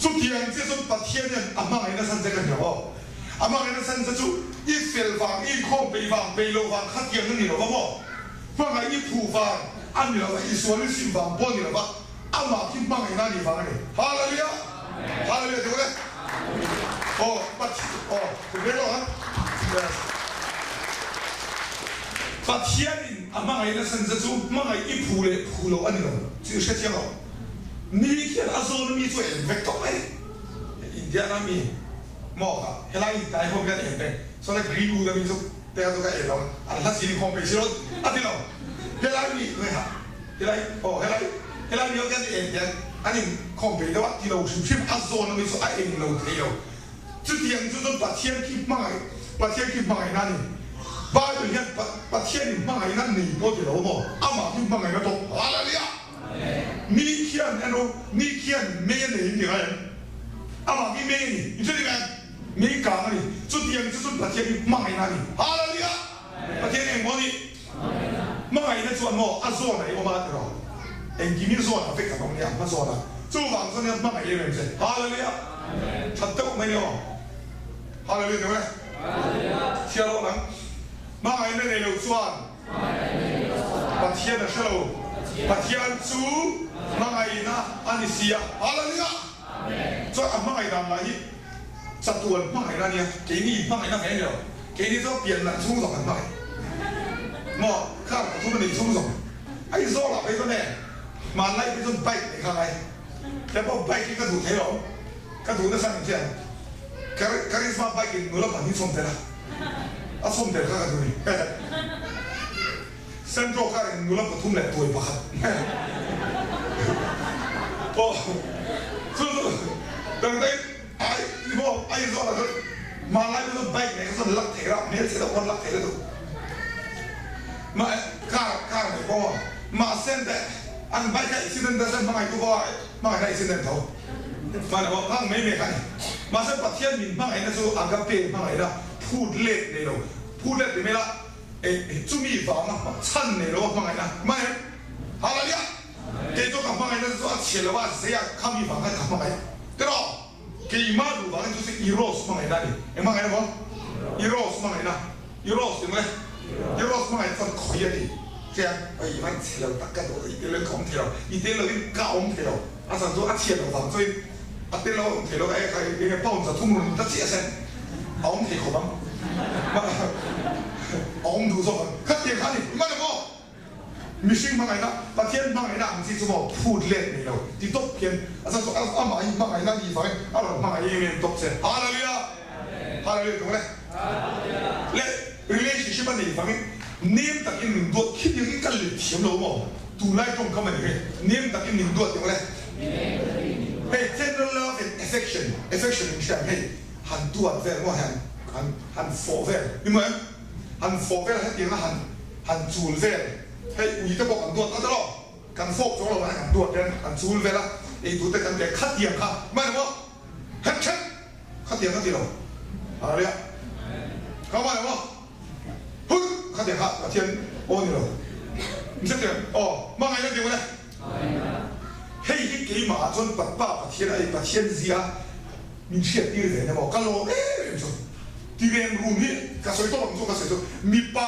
Chutiang chiah chuan Pathian hian a hmangaihna chhan che ka hria aw. A hmangaihna chhan che chu i fel vang, i inkhawm peih vang, peih loh vang khatiang a ni lo va maw? Hmangaih i phuh vang a ni lo va, i sual i sim vang pawh a ni lo va, amah khi hmangaihna a nih vang a ni. Hallelujah! Hallelujah ti ule. Aw, Pathian, aw, ti ve lo ang. Yes. Pathianin a hmangaihna chhan che chu hmangaih i phuh leh phuh loh a ni lo. Chu i hrethiam lo. Ni khian a zawn mi chu a en vek tawh mai. Indiana mi maw kha helai in tai ho hian en vek. Saw lai Greenwood a mi chu te kha chu ka en lo an hla sin khawm peih si lo a ti lo. Helai mi nge kha helai aw helai helai mi ho khian en hian an in khawm peih deuh a ti lo hrim hrim a zawn a mi chu a eng lo thei lo. Chutiang chu chuan Pathian khi hmangaih Pathian khi hmangaihna a ni. Bible hian Pathian in hmangaihna nei pawh ti lo maw amah khi hmangaihna tawp. Hallelujah! Ni khian en u, ni khian mei a nei in ti ngai em? Amah hi mei a ni, i hre dik em? Mei kang a ni, chutiang chu chuan Pathian hi hmangaihna a ni. Hallelujah! Pathian hi engmaw a nih? Hmangaihna chuan maw a zawn a i awm a ti rawh. Engkim hi zawn a vek kan awm nia, a hma zawn a. Chuvang chuan nia hmangaih em em che. Hallelujah! That deuh mai nia aw. Hallelujah ti rawh le. Chhiar rawh nang. Hmangaihna nei lo chuan. Pathian a hre lo. Pathian chu hmangaihna a ni si a. Hallelujah! Chuan a hmangaih dan lah hi chatuan hmangaihna a nia. Keini hmangaihna mai a ni lo. Keini chuan pian lah chhung zawng kan hmangaih. Maw? Car pathum a neih chhung zawng. Aizawl ah phei chuan e, hmanlai phei chuan bike neih kha a ngai. Kei pawh bike hi ka duh thei lo. Ka duh nasa ning chian. Karizma bike in nula pahnih chhawm tel a. A chhawm tel kha ka duh ni. Santro car in nula pathum leh tuai pakhat. Aw chu chu dangdai ai ni maw Aizawl ah chuan hmanlai chu bike nei kha chuan lak thei la hmelchhe deuh pawn lak thei la duh. Mah car car nei pawh maw mahse an te an bike a accident a chuan hmangaihtu pawh a hmangaihna accident tho. Hmangaihna pawh hmang mai mai kha a ni. Mahse Pathian min hmangaihna chu agape hmangaihna phut let nei lo, phut let ti mai la eh chumi vanga chhan nei lo a hmangaihna hmang em? Hallelujah! Kei chu ka hmangaihna chu a chhe lo a, zei a khami vang khan ka hmangaih tiraw? Keimah duh vangin chu chu Eros hmangaihna a ni. Eng hmangaihna maw? Eros hmangaihna. Eros ti mawle. Eros hmangaihna chuan khawi a ti. Chuan oi man chhe lo tak ka duh i tel in ka awm thei lo. I tel lo in ka awm thei lo. A chhan chu a chhiat loh vang chuan a tel lo a awm thei lo. E khai enge pound 300 rawn ta chiah se a awm thei khawp ang. A awm duh zawk ang. Khatiang kha a ni. I man ang aw. Mihring hmangaihna, Pathian hmangaihna ang chi chu maw phut let nei lo ti tawp hian a chhan chu amah hi hmangaihna a nih vangin a rawn hmangaih em em tawp che. Hallelujah! Hallelujah tum le. Le relationship a neih vangin nem takin min duat khi tiang hi ka let thiam lo maw? Tunlai tawngkam a ni hei. Nem takin min duat tum le. Hei general love and affection, affection in hria ang hei han duat vel maw han han han fawh vel ni maw em? Han fawh vel hetiang a han han chul vel hei ui te pawh kan duat kha tawh kan fawk chuang lo kan duat hian han chul vel a ei tur te kan pe khatiang kha hmai lo maw het thet khatiang ka ti lo hallelujah ka hmai lo maw hut khatiang kha Pathian aw ni lo hriathiam aw hmangaihna ti mawle hei hi keimah ah chuan pa Pathian a ei Pathian zia min hriat tir ve emaw ka lawm em em chu ti reng rum hi ka sawi tawp ang chu ka sawi chu mipa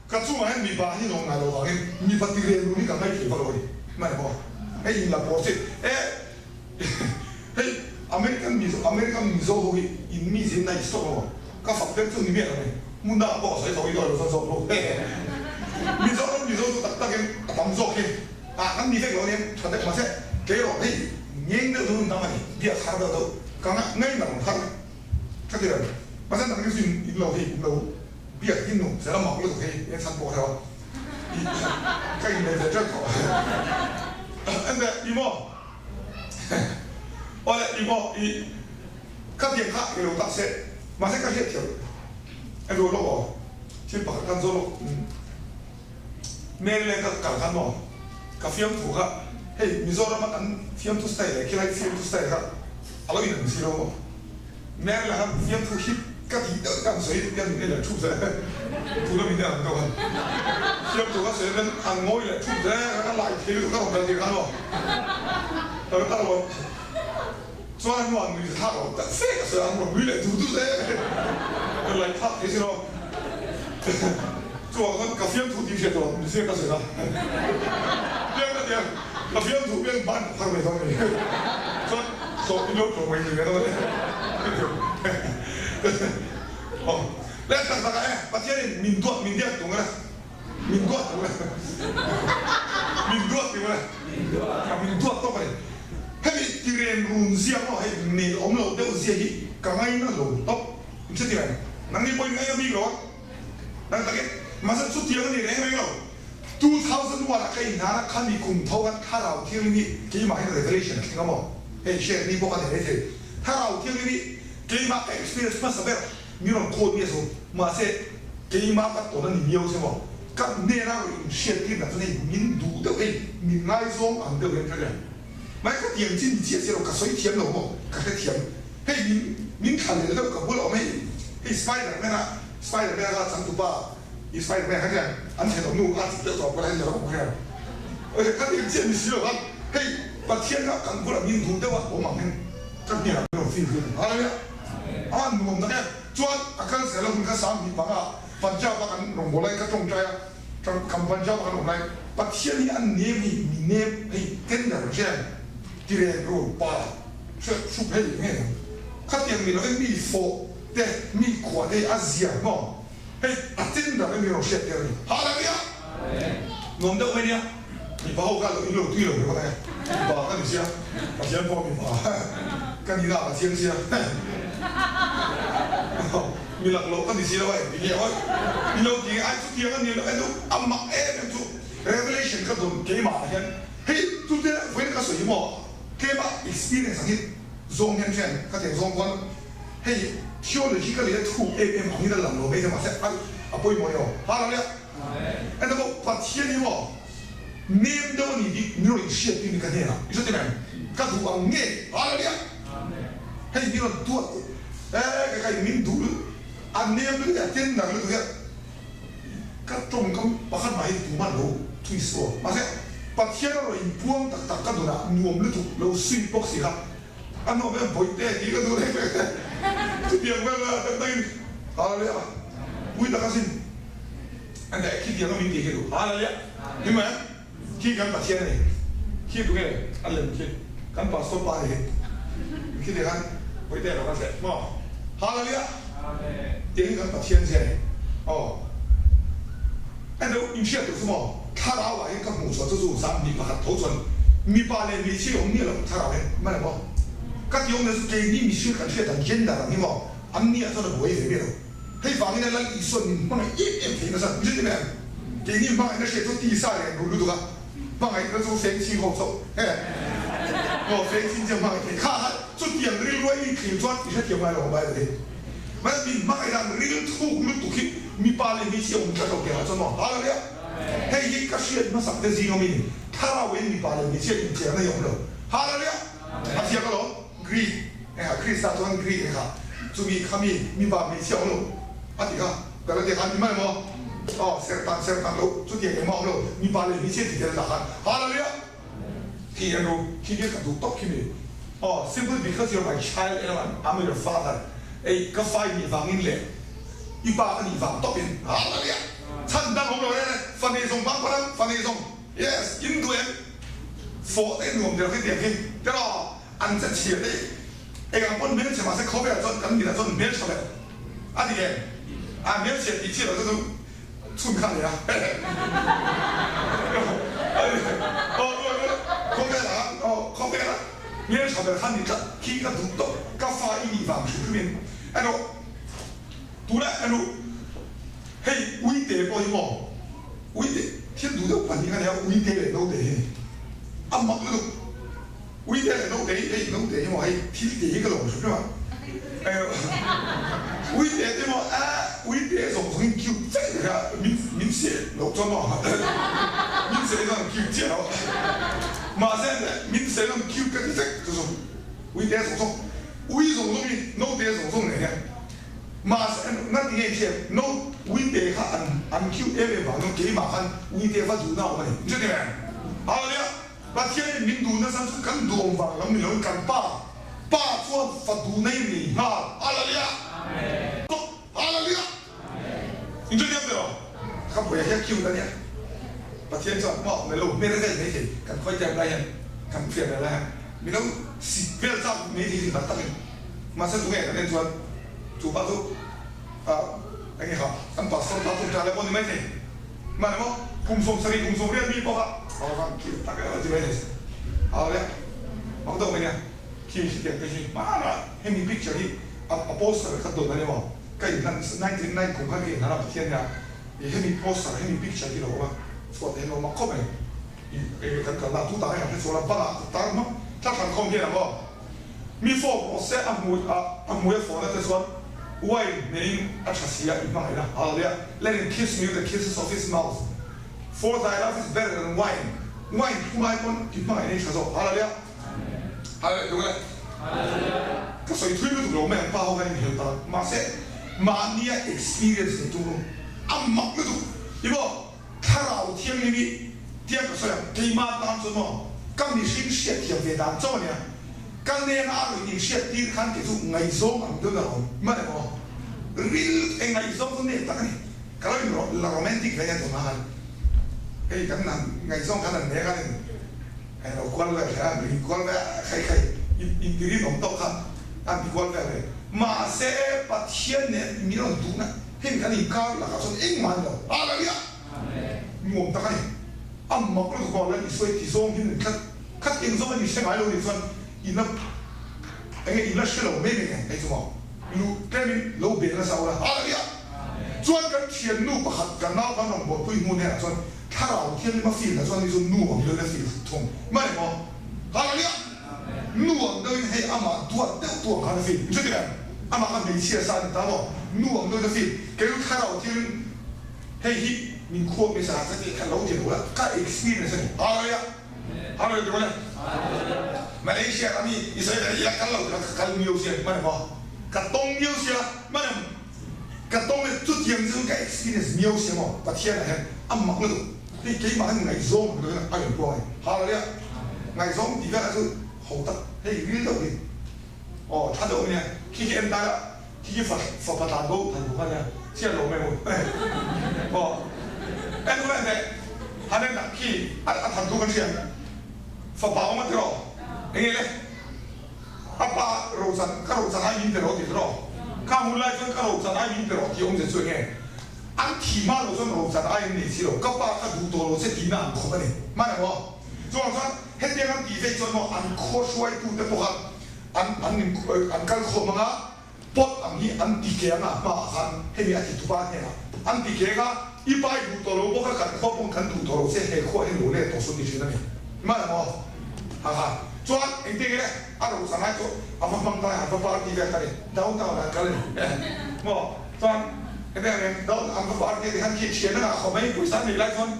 ka chungah hian mipa hi nawm ngai lo vangin mipa ti reng rum hi ka ngaithei vak lo a ni hmai maw hei in la pawr chi e hei American mizo American mizo ho hi in mi zin nice tawk lo ka fak ber chu ni miah lo ni hmun dangah pawh ka sawi tho i dawi lo chuan zawk ru Mizoram mizo chu tak takin a tam zawk hi. Ah kan ni vek lo nia tha deuh mahse kei erawh hei ngeng deuh deuh dam a ni biak har deuh deuh ka ngei nang har ka ti reng mahse nang hi chu in lo hei in lo biak hi nuam zel a mak lutuk hei eng chhan pawh hreuh a i ka in nei ve teuh tawh ente i maw awle i maw i ka tiang kha i lo tak se mahse ka hriat thiam erawh lawk aw thil pakhat kan zawh lawk. Hmel leh ka kal khan maw ka fiamthu kha hei Mizoram a kan fiamthu style leh khilai fiamthu style kha. A lo inang si lo maw? Mary lah khan fiamthu hip ka tih deuh te an sawi hian min en leh thup zel a, tuna min en ang deuh khan fiamthu ka sawi hian an ngawi leh thup zel a, ka lai thei lutuk ka rawn kal tir khan maw ka lo tak lo chuan a hnuah nui thlak lo tak fe ka sawi a, an rawn nui leh duh duh zel ka lai thlak thei si lo chuvang chuan ka fiamthu tih hriat tur ni se ka sawi a, piang ka ti a. Ka fiamthu piang ban ka phar mai dawn a ni. Chuan hlawh in lo tlawh mai ni ve dawn e. Aw leh tak tak ah e Pathian in min duat min diak tung a min duat tung a min duat tung a min duat tawk a ni. Hemi tiren run zia maw hei nel awm lo deuh zia hi ka ngaina lo tawp. In hre tir em? Nangni pawhin ngaina bik lo a. Nang takin mahse chutiang a ni reng reng lo. 2001 ah ka inhnan a, khami kum tho khan Thlarau Thianghlim hi keimah hian revelation a thleng a maw? Hei share ni bawk a ni maithei. Thlarau Thianghlim hi keimah ka experience hmasa ber min rawn quote nge chu, mahse keimah ka tawn a ni miau che maw? Ka hnena rawn inhriat tir dan chuan hei min duh deuh hei min ngaizawng ang deuh hian ka hria. Mahse ka tiang chin chiah chiah lo, ka sawi thiam lo maw? Ka hrethiam. Hei min min thla leh deuh ka bula awm hei hei Spider Man a Spider Man a kha changtupa I Spider Man kha hian an thenawm nu a chik deuh tawh pawh hian alo awm hian ka tiang chiah ni si lo khan hei Pathian kha kan bulah min duh deuh a awm ang hian ka hnenah min rawn feel tir a ni a a nuam tak e chuan a kal zel a hun kha 20 panga Punjab a kan rawngbâwl lai ka tawngtai a kan Punjab a kan awm lai Pathian hi a nem hei mi nem hei tender hian tireng rûn pa hre hrup hei eng nge khatiang ni lovin mi fawh te mi khuah te hi a zia hnawm. Hei a tin ber in rawn hriat tir a ni. Hallelujah! Nuam deuh mai nia. Mipa ho kha in lo tui lo ringawt ang e. Mipa ka ni sia, Pathian pawh mipa ka ni na Pathian sia. Mi lak loh ka ni si lo a engti nge awi. In lo ti nge ai chutiang a ni lo enu a mak em em chu Revelation ka dawn keimah ah hian hei chute vawiin ka sawi hi maw tlema experience ang hi zawng hian hian ka tiang zawng kual Hei theologically a thuk em em angin a lang lo mai thei mahse a a pawimawh ni aw. Hallelujah! Enta pawh Pathian hi maw nem deuh a ni tih min rawn inhriat tir ni ka hnenah i hre thei em? Ka duh ang nge? Hallelujah! Hei min rawn duat eh ka kai min duh lutuk a nem lutuk hi a tender lutuk hi a ka tawngkam pakhat mah hi tumah lo thui suh aw. Mahse Pathian a rawn inpuang tak tak ka nunah nuam lutuk lo sweet bawk si kha. A hnawh hian bawihte tih ka duh reng reng e. Chutiang vel a tak takin Hallelujah pui tak asin. A daih khitiang a min tih khi duh. Hallelujah ni mai ang. Khi kan Pathian a ni. Khi tunge a lem khi kan pastor pa ni hi. Khitiang khan bawihte lo kan hreh maw. Hallelujah tiang hi kan Pathian zia a ni. Aw. A deuh inhriat tur chu maw? Thlarau ah hian ka hmuh chhuah chu chu 21 tho chuan mipa leh hmeichhia awm miah lo thlarau hian hman ang maw? Ka ti awm nen chu keini mihring kan hriat ang gender ang hi maw? An ni ah chuan a buai ve miah lo. Hei vangin a Lal Isua'n min hmangaih em em thei nasa. Mi hre em? Keini hmangaihna hriat chu tisa lian rul lutuk a, hmangaihna chu feng chhing ho chauh he maw feng chhing chiang hmangaih thei kha kha chutiang rilru a i thlir chuan i hrethiam ngai lo ang Bible hi. Mahse min hmangaih dan ril thuk lutuk hi mipa leh hmeichhia awm tlat lo tiangah chuan maw Hallelujah! Hei hi ka hriat hmasak te zing awmin thlarauin mipa leh hmeichhia incherna hi a awm lo. Hallelujah! A ziak alawm Greek engah Krista chuan Greek engah chumi khami mipa hmeichhia awm lo a ti kha Galatia khan ni mai maw? Aw serhtan serhtan lo chutiang engmah awm lo mipa leh hmeichhia ti tel dah khan Hallelujah! Khi an ru khi hi ka duh tawp khi mi aw simple because you're my child and I'm your father ei ka fa i nih vangin leh i pa ka nih vang tawp in hallelujah chhan dang awm lo reng reng fa nei zawng bang pawn fa nei zawng yes in duh em fawh te nuam der khi tiang khi tiraw an che chhia te eng ang pawn hmelchhe mahse khawvelah chuan kan mitah chuan hmeltha ber a ti em a hmelchhia tih chiah loh chu chu Chhun kha nia. Khawvela aw khawvela hmeltha ber kha ni tlat khi ka duh tawp ka fa i nih vang hrim hrim in erawh tunah enu hei uite pawh hi maw uite thil duh deuh pahnih kha nia uite leh naute hi ni a mak lutuk. Uite leh naute hi hei naute hi maw hei thil te hi ka lawm hrim hrim a uite te maw a uite zawng zawng in cute chiah ni kha min min seh loh chuan maw min seh chuan cute chiah lo mahse min seh chuan cute ka ti vek chu chu uite zawng zawng. Ui zawng zawng hi note zawng zawng nen hian mahse ngati nge thiam no uite kha an an cute em em vang chuan keimah khan uite va duhna a awm a ni. Chuti em? Hallelujah! Pathianin min duh nasa chu kan duhawm vang lam ni loin kan Pa, Pa chuan fa duhna i nei nghal. Hallelujah! Hallelujah! Inchutiang teh rawh. Ka buai hian cute a nia. Pathian chuan maw min lo hmer vel mai thei kan khawi term lai hian kan fiah vel lai hian min lo sik vel chak mai thei thin tak takin. Mahse tunge kan en chuan chu pa chu ah eng nge kha kan pastor pa kum tha le pawh ni mai thei. Mahni maw kum 70 kum 80 mi pawh kha a van cute tak e ti mai thei. Hallelujah. Mak deuh mai nia. Khi hetiang te hi hmanah hemi picture hi a poster kha dawn a ni maw? Ka inhlan 99 kum khan ka inhlan a Pathian nia i hemi poster hemi picture hi lo awm a chhuat te hian lo mak khawp mai i eng kan kalna tu tah hian kan hre chhuak la bangah ka tar hmak thla thlan khawm hian ang aw mi fawk rawh se a hmui a a hmui a fawhna te chuan wine neiin a tha si a i hmangaihna hallelujah let him kiss me with the kisses of his mouth for thy love is better than wine wine thu ngai pawn i hmangaihna i tha zawk hallelujah. Ka sawi thui lutuk lo mai ang pa ho khan in help a, mahse mahnia experience nei tum a mak lutuk i maw thlarau thianghlim hi tiang ka sawi ang keimah tan chuan maw ka mihring hriat thiam ve dan chauh ania ka nena a rawn in hriat tir khan kei chu ngaihzawng ang deuh na rawn man emaw ril eng ngaihzawng chu nep tak a ni ka lo in la romantic ve ania tunah khan hei kan ngaihzawng khan an nek a ni. Hei lo kual vel kher a, ring kual vel khai khai in ti rinawm tawk kha an ti kual vel ve. Mahse Pathian nen min rawn duhna hemi kan inkar lakah chuan engmah a ni lo. Hallelujah! Nuam tak a ni. A mak lutuk pawh Lal Isua i ti zawng hi nun tlat khat eng zawng a ni hre ngai lo nih chuan i la enge i la hre lo mai mai ang hei chu maw luh tlemin lo bel nasa ula. Hallelujah! Chuan kan thiannu pakhat kan nau kan rawn buaipui hnu hnenah chuan Thlarau thianghlim a feel ah chuan ni chu nu ang deuhin a feel thung mai maw? Hallelujah! Nu ang deuhin hei amah duat deuh tu ang khan a feel. Chuti em? Amah kha hmeichhia sa a ni ta maw? Nu ang deuhin a feel. Kei chu thlarau thianghlim hei hi min khuap nasa a ka tih kha lo ti lo la, ka experience a ni. Hallelujah! Hallelujah ti mawle? Malaysia ram hi Israel hi a kal lo tia ka kal miau sia hman em aw? Ka tawng miau sia hman em? Ka tawng leh chutiang chu ka experience miau sia maw Pathian ah hian a mak lutuk hei keimah hian ngaihzawng ang deuhin a rawn puang a ni Hallelujah ngaihzawng tih velah chu ho tak hei ril deuh hi aw tha deuh ania khi khi en ta ila khi khi fa fapa tlan bo than bawk ania chhiat lo mai mu aw en ula en teh han en ah khi a than thu kan hria fapa awm a tiraw enge le. A pa rochan, ka rochan ai min pe rawh ti rawh. Ka hun lai chuan ka rochan ai min pe rawh tih awmzia chu enge? An thih hma lo chuan rochan ai an nei si lo. Ka pa ka duh tawh lo che tihna an khawp a ni. Hman emaw? Chuvang chuan hetiang an tih veih chuan maw an khaw hruaitute pawh kha an an an kal khawm ang a, Pot ang hi an ti keng a, hmaah khan hemi a ti tupa hnenah an ti keng a, i pai duh tawh lo bawk a, kan khua pawh kan duh tawh lo che, he khua hi lo let tawh sawn ti thin a ni. Hman ang aw? Ha ha. Chuan engtin nge a ro sangai chu a va hmang ta a, an va party vel ta ni, downtown ah an kal a ni. Maw? Chuan engtin nge down an va party ti khan khi thian a ngah khawp mai, pawisa an neih lai chuan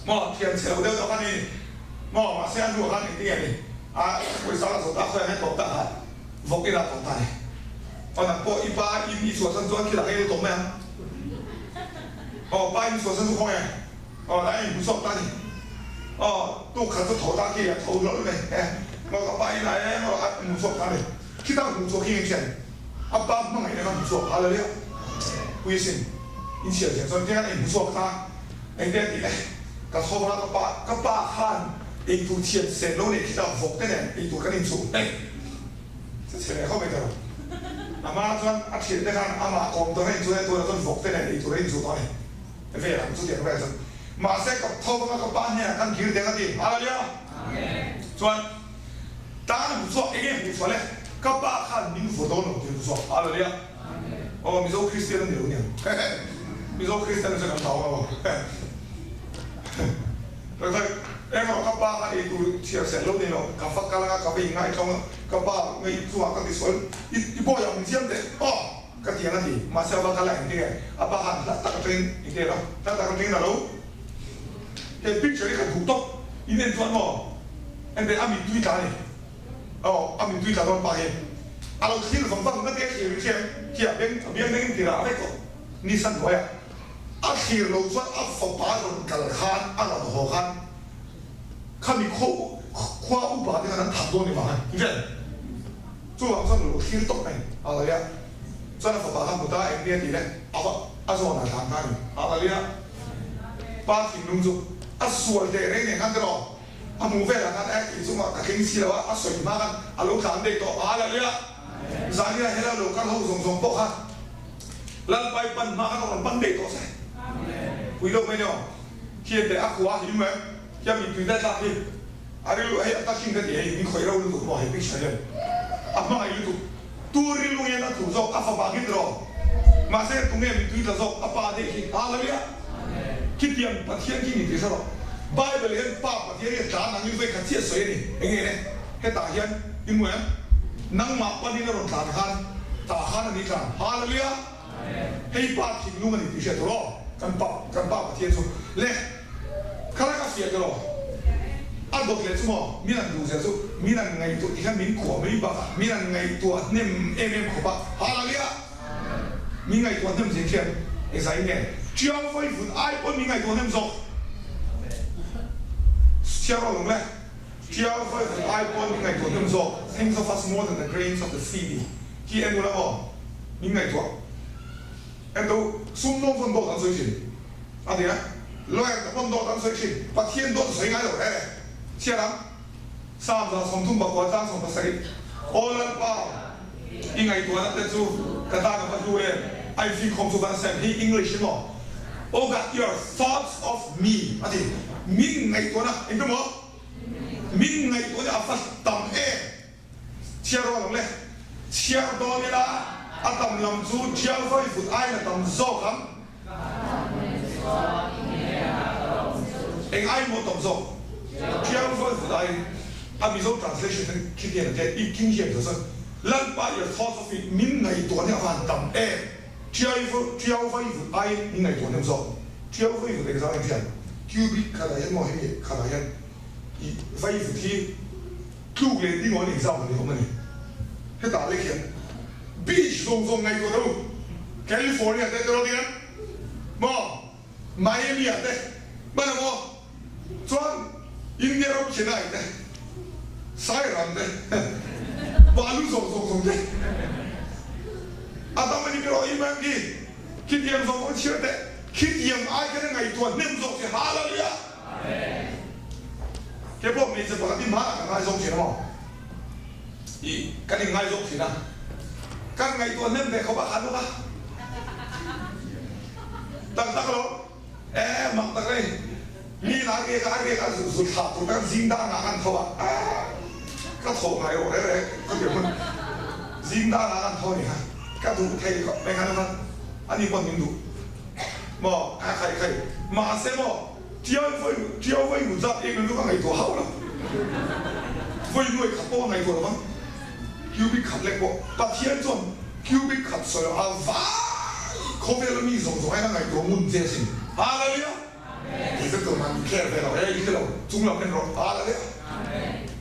maw thian chhe lo deuh deuh kha ni maw, mahse a hnuah khan engtin nge ni a pawisa a zawh ta khawiah nge tawp ta kha. Vawk ila tawh ta ni. Aw nang pawh i pa in i chhuahsan chuan khi lakah i lo tawh mai ang. Aw pa in chhuahsan chu khawnge? Aw dah in hmu chhuak ta ni. Aw tuk khat chu tho ta khi a tho hlawl mai e. Maw ka pa in a eng rawh a hmu chhuak ta ni. Khita hmu chhuak hi engchen a pa hmangaihna kha hmu chhuak phal alia. Pui asin in chhiar thiam chuan tiang in hmu chhuak ta engte a tih le. Ka tho vang a ka pa ka pa khan eitur thian sen lo nei khita vawk te nen eitur kan inchuh. Chu chhe leh khawp mai tawh. Amah chuan a thiante khan amah kawm tawh reng chuan tunah chuan vawk te nen ei tur a inchuh tawh a ni. Vel ang chutiang vel chuan. Mahse ka tho vanga ka pa hnenah khan kir deng a ti. Hallelujah! Chuan tan a hmu chhuak eng nge hmuh chhuah le? Ka pa khan min vaw dawn lo tih a hmu chhuak. Hallelujah! Aw Mizo Kristian a ni lo nia. Mizo Kristian chu kan hlau ang aw. Engemaw ka pa kha ei tur chhiar sel lo ni lo, ka va kal anga ka va inngaithawng a, ka pa ngei chungah ka ti sual, i i bawi ang min siam teh aw ka ti ang a ti, mahse a va kal a engtin nge a pa khan hla tak atangin engtin elo hla tak atangin a lo he picture hi ka duh tawp in en chuan maw enteh a mittui tla a ni aw a mittui tla dawn pa hi. A lo thlir vang vang ngat e thlir i hriat khi a beng a biang bengin tirah vek aw ni san hnuai a. A thlir lo chuan a fapa rawn kal khan a rawn haw khan khami khaw khua upa te khan an that dawn ni vang a ni hriat chuvang chuan lo thlir tawp mai a lo lia chuan a fapa kha hmu ta engtia tih le a va a zawn ah tlan ta a ni a lo lia pa thinlung chu a sual teh reng nen khan tiraw A hmuh velah khan eh tih chungah ka tling si lo a, a sawi hma khan a lo tlan daih tawh a la lia. Zania hela lo kal ho zawng zawng pawh kha Lalpai pan hma khan a rawn pan daih tawh se. Pui lo mai nia hian teh a khua a him em hian mittui daih tlak hi a rilru hei a touching ka ti hei min khawih reuh lutuk maw hei picture hian a hmangaih lutuk tu rilru hian a thu zawk a fapa ngit rawh mahse tunge mittui tla zawk a pa daih hi a la lia. Khitiang Pathian khi ni tih hre rawh. Bible hian Pa Pathian hi a tlan angin vei khat chiah sawi a ni. Enge le? Hetah hian i hmu em? Nangmah panin a rawn tlan khan tah khan a ni tlan. Hallelujah! Hei Pa thinlung a ni tih hriat tur aw. Kan Pa, kan Pa Pathian chu le khalai ka fiah tiraw? A dawt leh chu maw? Min an duh zel chu min an ngaihtuah tih hian min kuah mai bakah min an ngaihtuah hnem em em khawp a. Hallelujah! Mi ngaihtuah hnem zing khian engzai nge Chiang vawi vut ai pawn mi ngaihtuah hnem zawk Chhiar rawh lawng le Chiang vawi vut ai pawn mi ngaihtuah hnem zawk Thinks of us more than the grains of the sea tih hi en ula maw min ngaihtuah en to sum nawm pawn dawt an sawi thin a ti a lawyer te pawn dawt an sawi thin Pathian dawt a sawi ngai lo reh reh Chhiar ang Psalm 37 tlang 17 Aw Lalpa I ngaihtuahna te chu ka tan a va hlu em? A infinkhawm chu van sem hi English in maw? Oh God, your thoughts of me a ti. Min ngaihtuahna engte maw? Min ngaihtuahna a va tam em? Chhiar rual ang le. Chhiar dawn ila a tam lam chu ṭhial vawi vut aiin a tam zawk ang. Eng ai maw tam zawk? Ṭhial vawi vut aiin a Mizo translation hian khitiang a tia i King James ah chuan Lalpa your thoughts of me min ngaihtuah hi a van tam em? Ṭhial ṭhial vawi vut aiin min ngaihtuah hnem zawk. Ṭhial vawi vut engzah nge ṭhian? Cubic khatah hian maw hemi khatah hian i vawi vut hi tluk leh ding awn engzah maw ni awm a ni. Hetah lek hian Beach zawng zawng ngaihtuah deuh California te te rawt hian maw Miami ah te hman a maw chuan India ram Chennai te Sairam te balu zawng zawng zawng te a tam a ni ber aw Imran khi khitiang zawng zawng chhiar teh khitiang ai khan a ngaihtuah hnem zawk che Hallelujah Keipawh hmeichhe pakhat hi hmanah ka ngaizawng thin a maw. I kan in ngaizawk thin a, kan ngaihtuah hnem ve khawp a khan bawk a, tak tak lo e mak tak rei mi in a riak a a riak a zu thlah tur kan zing dar ngah kan tho a ka tho ngai rawh reng reng ka ti hmun zing dar ngah kan tho a ni kha ka duh thei khawp mai khan khan ani pawn min duh maw a khai khai mahse maw Tiau vawi tiau vawi hmu zat eng rilru ka ngaihtuah hauh lo. Vawi nuai khat pawh ka ngaihtuah lo vang. Cubic khat lek pawh Pathian chuan cubic khat sawi a vai khawvela mi zawng zawng aiin a ngaihtuah ngun che asin. Hallelujah! Kei ka tur man care ve lo e i hre lo chung lam en rawh. Hallelujah!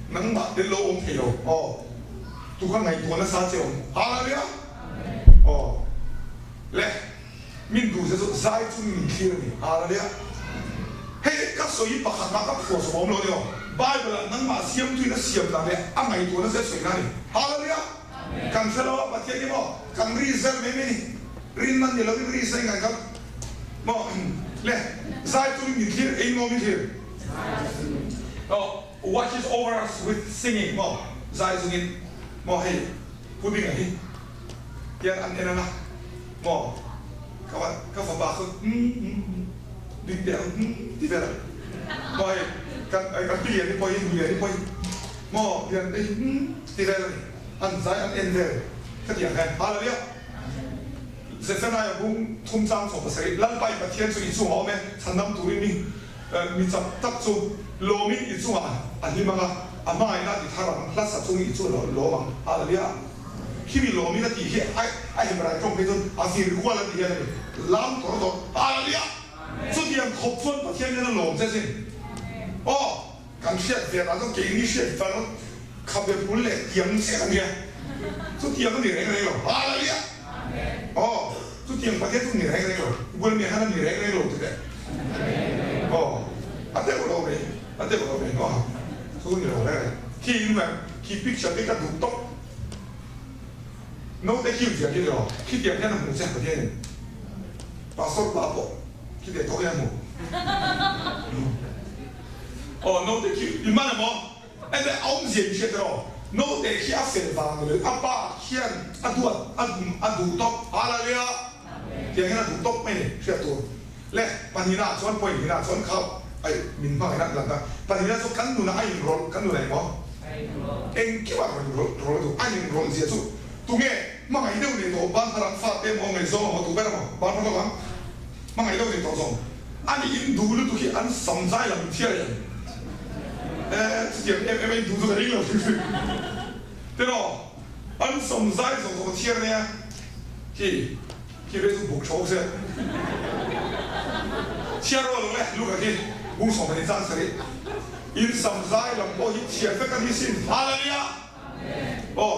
Nangmah tel lo awm thei lo aw tu kha ngaihtuah nasa che awm. Hallelujah! Aw le. Min duh che chu zai chung min thlir a ni. Hallelujah. Hei ka sawi pakhat mah ka phuah sawm awm lo ni aw. Bible ah nangmah siamtuin a siam dan leh a ngaihtuahna che sawi na a ni. Hallelujah. Kan hre lo a Pathian hi maw kan ri zel mai mai ni. Rinna ni lovin ri zai ngai kha maw le zai chungin min thlir ei maw min thlir. Aw watches over us with singing maw zai chungin maw hei pudding a hi hian an en ang a. Maw? Ka va, ka fapa kha umm umm umm ding teh ang umm ti vel a. Maw hei kan kan pi lian hi pawh hi nu lian hi pawh hi maw lian te hi umm ti vel a ni. An zai an en vel ka ti ang hian Hallelujah! Zephaniah bung thum chang chawp pasarih Lalpa i Pathian chu i chungah awm e, chhandam turin mi mi chak tak chu lawmin i chungah a hlim ang a, a hmangaihna a ti thar ang, hla sa chungin i chu a lawm ang. Hallelujah! Khi mi lawmin a tih hi a Hebrai tawng phei chuan a vir kual a tih hian a ni. Lam tawr tawr. Hallelujah! Chutiang khawp chuan Pathian hian a lawm che sin. Aw, kan hriat ve dan chuan keini hriat far khabe bul leh tiang chiah a nia. Chutiang a ni reng reng lo. Hallelujah! Aw, chutiang Pathian chu ni reng reng lo. I bula mi khan a ni reng reng lo ti teh. Aw, a deuh lo mai, a deuh lo mai. Aw, chu ni lo reng reng. Khi in mah, khi picture te ka duh tawp. Naute khi ziah khi ni lo. Khitiang hian a hmuh che Pathian in. Pastor pa pawh khitiang tawk hian a hmu. Aw, naute khi i man emaw? Enge a awmzia in hriat erawh? Naute khi a fel vang ni lo, a pa khian a duat a a duh tawp, Hallelujah! Tiang hian a duh tawp mai ni hriat tur. Le, pahnihna ah chuan point hnihna ah chuan kha ai min hmangaihna an lan ta. Pahnihna chu kan nunah a inrawlh, kan nunah emaw? Engkimah rawn inrawlh rawlh a duh. A inrawlh zia chu tunge hmangaih deuh nei tawh ban thar ang fate emaw ngaihzawng emaw tu ber emaw ban thar lawk ang hmangaih deuh nei tawh zawng. Ani in duh lutuk hi an sam zai lam in chhiar em? Eh, chutiang em em a in duh chu ka ring lo hrim hrim. Tiraw, an sam zai zawng zawng a chhiar nia. Khi, khi ve chu buk tho se. Chhiar rual lo le, Luka khi bung 12 chang sarih. In sam zai lam pawh hi chhiar vek a ni sin. Hallelujah! Aw,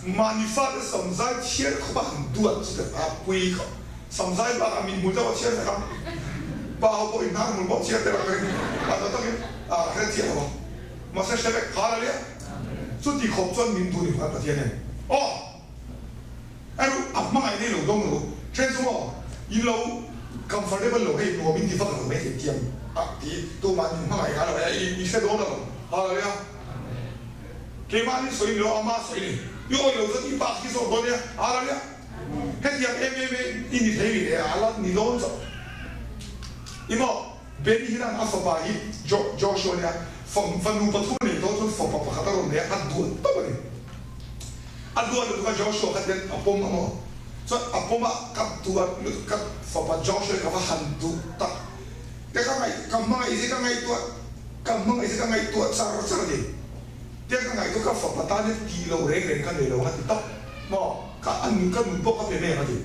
mahni fate samzai chhiar khawp a han duat chu ka a pui khawp. Samzai bakah mit hmul deuh a chhiar vek a, pa ho pawhin hnar hmul pawh chhiar tel a ka ring. A ta takin a hre chiah lo a, mahse hre vek phal a nia. Chuti khawp chuan min duh ni khan Pathian hian aw erawh a hmangaih nei lo dawng lo then chu maw in lo comfortable lo hei nuam in ti vak lo mai thei tiang a ti tumah min hmangaih ngai lo e i hre dawn alawm hallelujah. Keimahni sawi ni lo, ama sawi ni. I awi lo chuan i pa khi zawk dawn nia, Hallelujah! Hetiang em em e i ni thei rih e, a la ni dawn chauh. I maw, Benny hian a fapa hi Jo Joshua nia, fa fanu pathum a nei tawh chuan fapa pakhat a rawn nei a, a duat tawp a ni. A duat lutuk a Joshua kha tian a pawm a maw? Chuan a pawm a, ka duat lutuk, ka fapa Joshua hi ka va han duh tak. Te ka ngaih, ka hmangaih zia ka ngaihtuah. Ka hmangaih che ka ngaihtuah char char a ni. Tia ka ngaihtuah ka fapa tan hian tih loh reng reng ka nei lo ang a ti tawp maw? Ka a nun ka nun pawh ka pe mai ang a ti.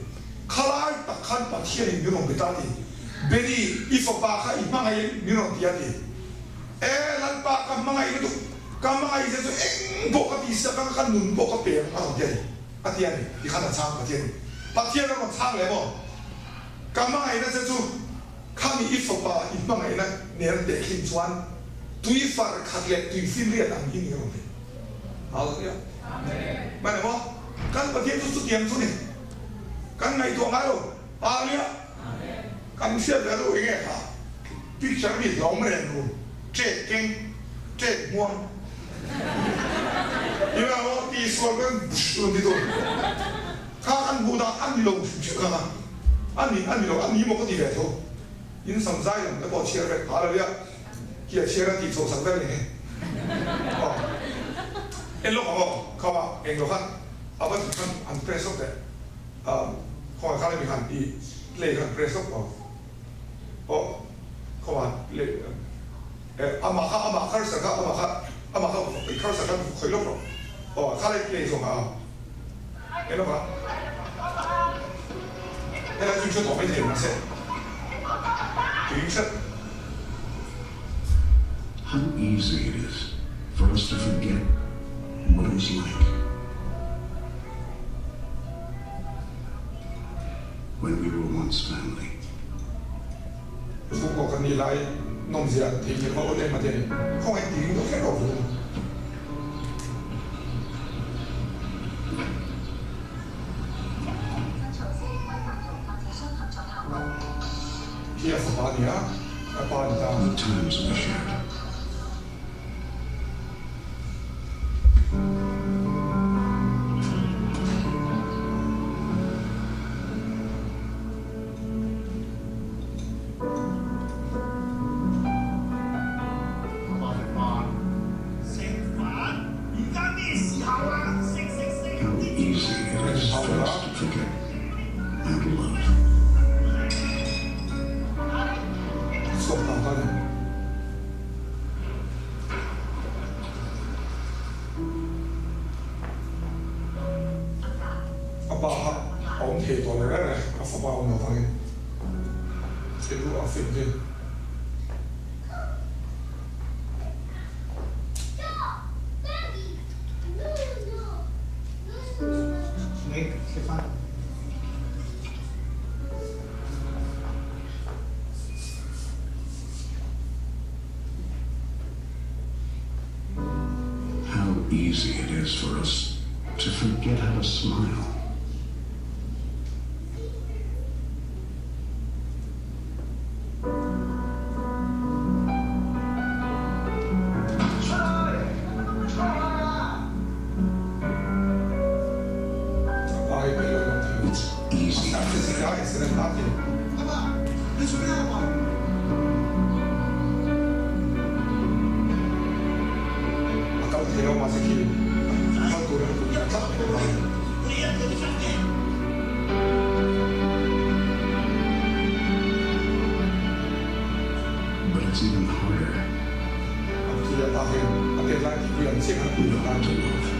Khalai tak khan Pathianin min rawn be ta a ti. Benny, i fapa kha i hmangaih em? Min rawn ti a ti. E Lalpa ka hmangaih lutuk, ka hmangaih che chu eng pawh ka tih sak ang ka nun pawh ka pe ang a rawn ti a ni. A ti a ni. Tikhan a chhang Pathianin. Pathian a rawn chhang leh maw? Ka hmangaihna che chu Khami i fapa i hmangaihna nen tehkhin chuan tui far khat leh tui finriat ang hi ni rawn ti. Hallelujah. Mane maw? Kan Pathian chu chutiang chu ni. Kan ngaihtuah ngai lo. Hallelujah. Kan hriat ve lo enge kha picture mi hlawm reng ru ṭek keng ṭek hmuam. Ila maw ti sual kan bush rawn ti tur. Kha kan hmuh dan a ni lo hrim hrim kha a ni a ni lo a ni maw ka ti ve tho. In sam zai lam te pawh a chhiar vek hallelujah khi a chhiar a tih chhoh sak vek ni he aw en lawk ang aw kha va eng lo khan a va tih khan an press lawk teh ah khawngaih khan hemi khan i play khan press lawk aw aw khawngaih play eh amah kha amah cursor kha amah kha amah kha i cursor khan khawih lawk rawh aw kha lai play zawng ah. How easy it is for us to forget what it was like when we were once family. Chhungkaw kan nih lai nawmzia theihnghilh va awn em a ti a ni. Khawngaih tiin deuh hlek a awm ve thung. Khi a fapa a ni a, a pa a ni ta. The times we shared. How easy it is for us to forget how to love. Chhuak ta ta ni. A pa kha a awm thei tawh lo reng reng, a fapa a awm lo vangin thil duh a fin hi. mai Stefan. How easy it is for us to forget how to smile. It's easy. But it's even harder not to love.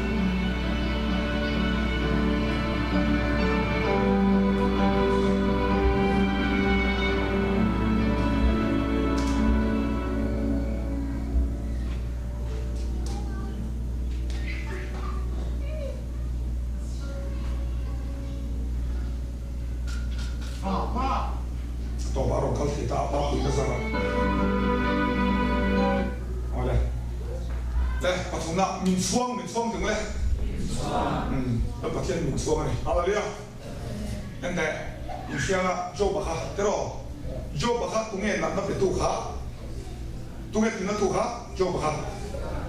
Tawp a rawn kal thei ta a, pa pui ka zar a. Awle. Le, pathumna, min chhuang, min chhuang tung le. Umm, ka Pathian min chhuang a ni. Hallelujah. Ente, inhrianga Job-a kha, tiraw? Job-a kha tunge natna petu kha? Tunge tinna tu kha? Job-a kha.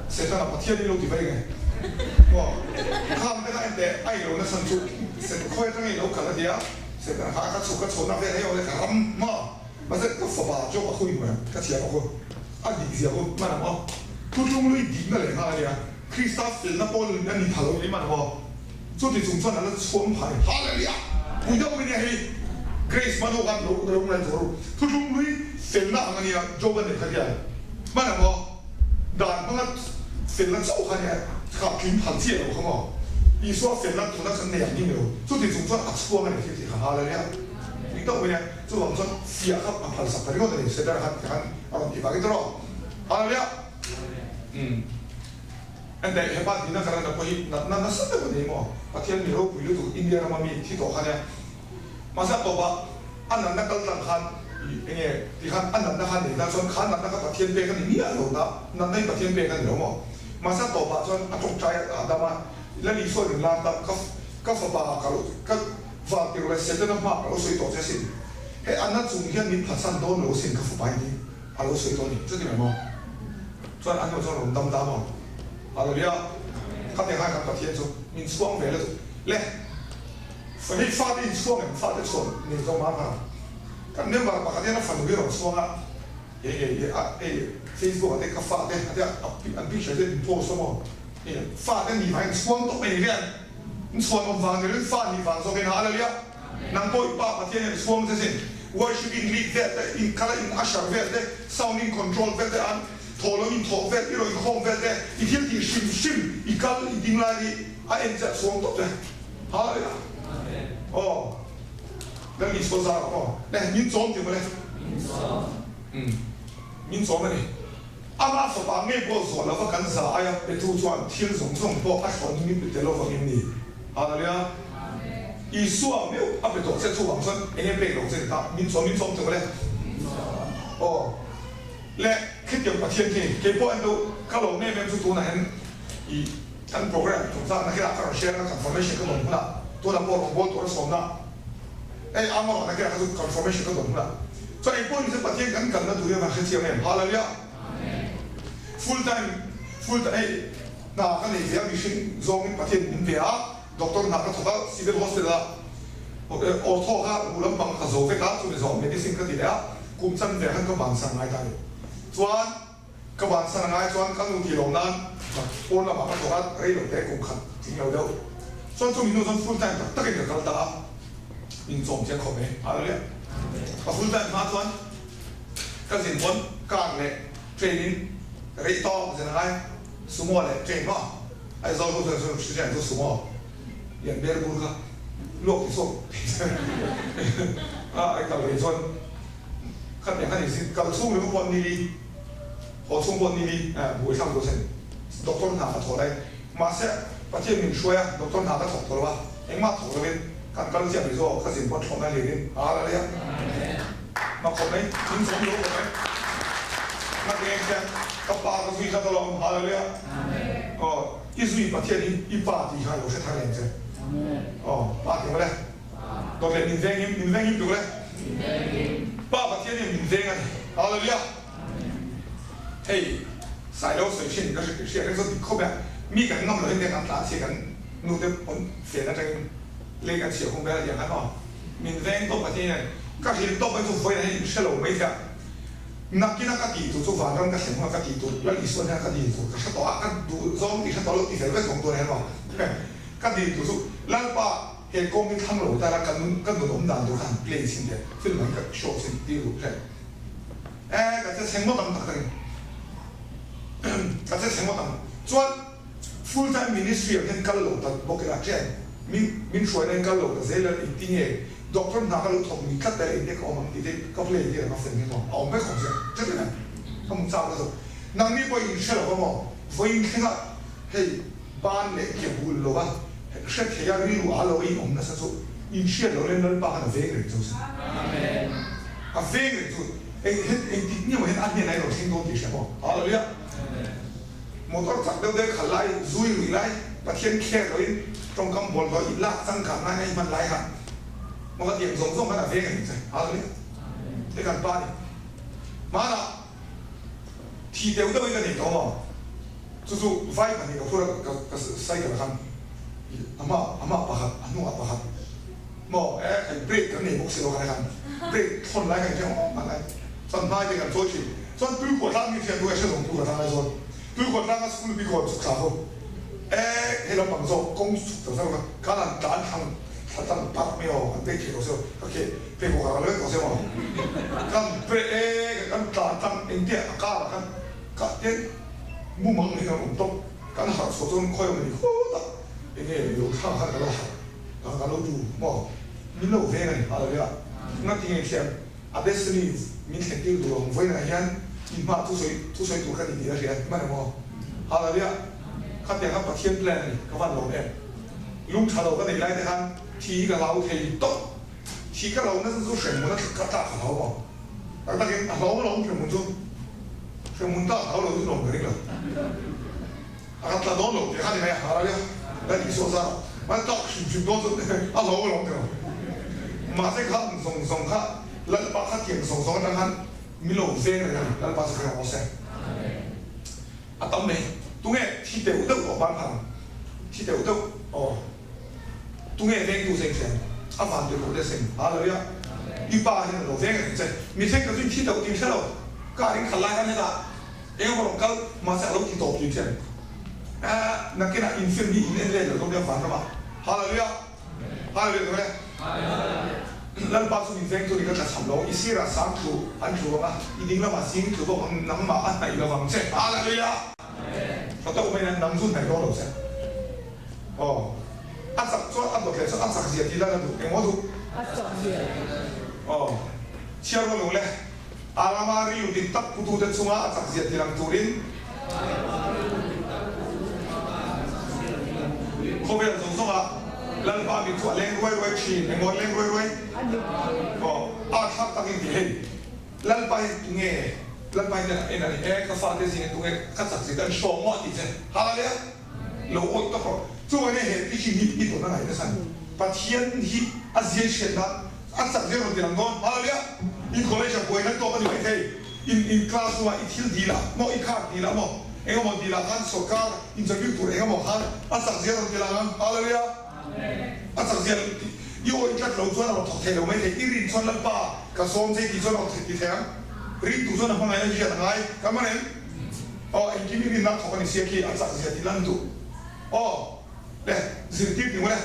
Setana Pathian in lo ti vai nge? Maw? Kham te kha ente, a ilo na chhan chu Set khawi atanga ilo kal a tia. Setana kha ka chhuk ka chhawhna vel hei awle ka ram maw? Mahse ka fapa Job-a khu in hmuh ka thiam a khu. A dik zia khu hman ang aw. Thutlung lui dikna leh nghal a nia. Krista felna pawl a ni tha lo ni hman ang aw. Chuti chung chuan a la chhuang phah ni. Hallelujah! Pui deuh mai nia hei. Grace hman ho khan lo lo ngaih tur u. Thutlung lui felna ang a nia Job a neih kha hian. Hman ang aw. Dan hmanga felna chauh kha nia kha tling phal chiah lo kha maw. Isua felna tuna khan nei ang ni lo. Chuti chung chuan a chhuang a ni thil tih kha. Hallelujah! Pui deuh mai nia. Chuvang chuan fiah kha a phalsak ta ringawt a ni, Setana khan ti khan a rawn tih vangin tawh rawh. Hallelujah! Umm. Ente, hepa dina ka rana pawh hi natna nasa deuh a ni maw? Pathian mi ropui lutuk India rama mi thi tawh kha nia. Mahse a tawpah a natna kal tlang khan i enge ti khan a natna kha nei ta chuan kha natna kha Pathian pek a ni miah lo na, natna hi Pathian pek a ni lo maw? Mahse a tawpah chuan a tawngtai a dam a, Lal Isua rin lar ta ka ka fapa ka lo ka Vâkir leh Setana hma ka lo sawi tawh che asin. Hei a na chung hian min phatsan dawn lo asin ka fapa in hi a lo sawi tawh a ni. Chuti mai maw? Chuan a hnuah chuan rawn dam dam a. Hallelujah! Khatiang khan kan Pathian chu min chhuang ve lutuk. Le, hei fate in chhuang em? Fate chhuan nei zawng mar hna. Kan member pakhat hian a fanu hi a rawn chhuang a, hei hei a hei Facebook ah te ka fate a tia an picture te min post a maw? Hei fate ni vangin chhuang tawp mai ni hian. In chhuan awm vang nirin fa nih vang zawk in Hallelujah! Nang pawh i Pa Pathian hian chhuang che sin. Worship in lead vel te, in kal a in usher vel te, sound in control vel te, an thaw lo in thawh vel, i raw inkhawm vel te, i thil tih hrim hrim, i kal i ding lai hi a en che a chhuang tawp che. Hallelujah! Aw, Lal Isua zar ah maw? Le, min chawm tih mawle. Umm, min chawm a ni. Amah fapa ngei pawh zawh lova kan za aia petu chuan thil zawng zawng pawh a thlawn min pe tel avangin ni. Hallelujah! Isua meuh a pe tawh che chuvang chuan eng nge pek lo che ni ta? Min chawm min chawm teuh le. Aw le khitiang Pathian khi kei pawh en deuh ka lo em em chu tunah hian i kan program chungchang na khilah ka rawn share a confirmation ka dawn hunah tunah pawh rawngbâwl tur a sawmna Hei a ngawrh na keh kha chu confirmation ka dawn hunah chuan engpawh ni se Pathian kan kalna tur hian kan hrethiam em? Hallelujah! Full time full time hei hna ka nei ve a mihring zawngin Pathian min pe a doctor hna ka thawk a civil hospital ah ortho kha ruh lampang ka zo vek a chumi zawh medicine ka ti leh a kum chan ve khan ka bansan ngai ta a ni chuan Ka bansan a ngai chuan ka nu tih loh nan pawn lamah ka thawk a, rei lo te kum khat tling lo deuh. Chuan chumi hnu chuan full time tak takin ka kal ta a, min chawm chiang khawp mai. Hallelujah! Ka full time hma chuan ka zin pawn car leh train in rei tawk zin a ngai, sumo leh train maw? Aizawl ho chuan chu hriat chu sumo lian ber bur kha luak ti chhuak a kal rei chuan Khatiang khan inzir kal chhung ringawt pawh ni li, haw chhung pawh ni li buai hrang tur a sin. Doctor hna ka thawh lai. Mahse, Pathian min hruai a, doctor hna ka thawk tawh lo a, engmah thawk lovin kan kal chiah mai zawk, ka zin pawh thlawhna lirin Hallelujah! Mak khawp mai, min chawm lo khawp mai. Ngati nge khian ka pa ka zui tlat alawm, Hallelujah! Aw, i zui Pathian hi i pa tih kha lo hre thar lem che. Aw, pa ti ang le. Dawt leh min veng him, min veng him tuk le. Pa Pathian hian min veng a ni. Hallelujah! Hei Sailo sawi thin ka hriat reng chuan dik khawp e, mi kan ngam lohin te kan tlan chhia kan nu te pawn fen atangin lei kan chhiah khum vel a tiang khan aw min veng tawp Pathian hian ka hrilh tawp mai chu vawiin ah hian in hre lo mai thei a, nakina ka tih tur chu vanram ka thlen hunah ka tih tur Lal Isuan hian ka dil tur ka hre tawh a, ka duh zawng tih hre tawh lo ti fel vek zawng tur a ni maw ka dil tur chu Lalpa he kawng hi thlang lo ta la ka nun ka nun awm dan tur kha han play chhin teh film ang ka show chhin tir duh hre. E, ka che chhe ngawt ang tak takin. Ka che chhe ngawt ang. Chuan full time ministry ah hian kal lo ta bawk ila chen min min hruaina in kal lo ta zel a engti nge doctor hna ka lo thawk ni tlat tel engte ka awm ang tih te ka play tir ang a fel nge maw a awm vek awm sia che che mai ka hmu chak ta zawk. Nangni pawh in hre lo va maw vawiin thleng ah hei ban leh ke bul lo va hre thei a rilru a lo in awm nasa chu in hriat loh len Lalpa khan a veng reng chu sin. A veng reng chu eng hen engtik nge maw hian a hnenah i rawn thleng dawn tih hria maw? Hallelujah! Motor chak deuh deuh khalh lai, zui rui lai, Pathian kher loin tawngkam bawlhhlawh in lak changkang ngai ngai hman lai kha maw ka tiang zawng zawng khan a veng reng che. Hallelujah! Hei kan pa ni. Hmanah thi deuh deuhin ka nei tawh maw? Chu chu vai pahnih ka phur a ka ka cycle khan a hma a hma pakhat a hnungah pakhat maw e hei brake kan nei bawk si lo khan khan brake thawn lai kha in hre awm awm lai chuan hmai te kan chawi thin chuan tuikhuah tlang hi hriat duh e hre zawng tuikhuah tlang lai chuan tuikhuah tlanga school bik hawn chhuk thla ho e hei lampang zawk kawng chhuk ta zauh kha khan an tlan thlang thla tlang parh mai aw an brake thei tawh silo ka kheh pheikhawk ah ka lo en tawh sia maw kan brake e kan tlan tlang engtia a car ah khan ka ten Mumang hi kan awm tawp, kan harh chhuah chuan khawi awm a ni khawt a, enge lo thlang khan ka lo harh a, ka lo du maw, min lo veng a ni hallelujah, ngati nge thiam a destiny min thlen tir duh ang vawiinah hian i hma thusawi thusawi tur ka ni tih a hria hman emaw hallelujah, khatiang kha Pathian plan a ni ka van lawm em, lung tha lo ka neih lai te khan thi hi ka hlau thei tawp, thi ka lo nasa chu hremhmun a ka tlak ka hlau maw. Tak takin a hlawm alawm hremhmun chu. Hremhmun tak hlau lo chu nuam ka ring lo. A kan tla dawn lo tih kha ni mai a, hallelujah, Lal Isua zar ah. Mahse tlak hrim hrim dawn chu a hlawm alawm ti lo. Mahse kha zawng zawng kha Lalpa kha thiam zawng zawng atang khan min lo veng reng a ni, Lalpa chu hre rawh se. A tam mai. Tunge thi deuh deuh tawh ban phang? Thi deuh deuh aw. Tunge vengtu seng hriam? A van tirh te seng. Hallelujah. I pa hian a lo veng reng che. Mi thleng ka chu i thi tauh tih hre lo. Car in khalh lai khan hetah eng emaw rawn kal mahse a lo ti tawp tih hriam. Ahh nakinah in film hi in en let lo dawn nia van ramah. Hallelujah. Hallelujah tunge? Lalpa chu min vengtu ni ka tla cham lo. I sirah sang tlu an tlu ang a, i ding lamah sing tlu bawk ang nangmah a hnaih lovang che. Hallelujah. Ka tawk mai nan nang chu hnaih dawn lo che. Aw, a chak chuan a dawt leh chuan a chak zia tih lan a duh engmaw duh? A chak zia. Aw, chhiar rual lo le. A rama rilru dik tak putute chunga a chak zia ti lang turin khawvel zawng zawnga Lalpa mit chu a leng ruai ruai thin. Engmaw a leng ruai ruai? Aw, a thlak takin ti hei. Lalpa hi tunge? Lalpa hi en a ni e, ka fate zingin tunge ka chak zia te an hrawng maw a tih che. Hallelujah! Lo awih tawk rawh. Chuan e he teaching hi i tawn a ngaih nasa ni. Pathian hi a ziai hriat nan a chak zel rawn ti lang dawn. Hallelujah! In college ah buaina tawk a ni mai thei. In in class room ah i thil dil ah maw i card dil ah maw eng emaw dil ah khan sorkar interview tur eng emaw khan a chak zel rawn ti lang ang. Hallelujah! A chak zel i awih tlat lo chuan a rawn thawk thei lo mai thei. I rin chuan Lalpa ka sawm che tih chuan a rawn ti thei ang. Rintu chuan a hmangaihna hi hriat a ngai. Ka man em? Aw engkim i rinna thawk a ni sia khi a chak zia tih lan duh. Aw le zirtir tih maw le?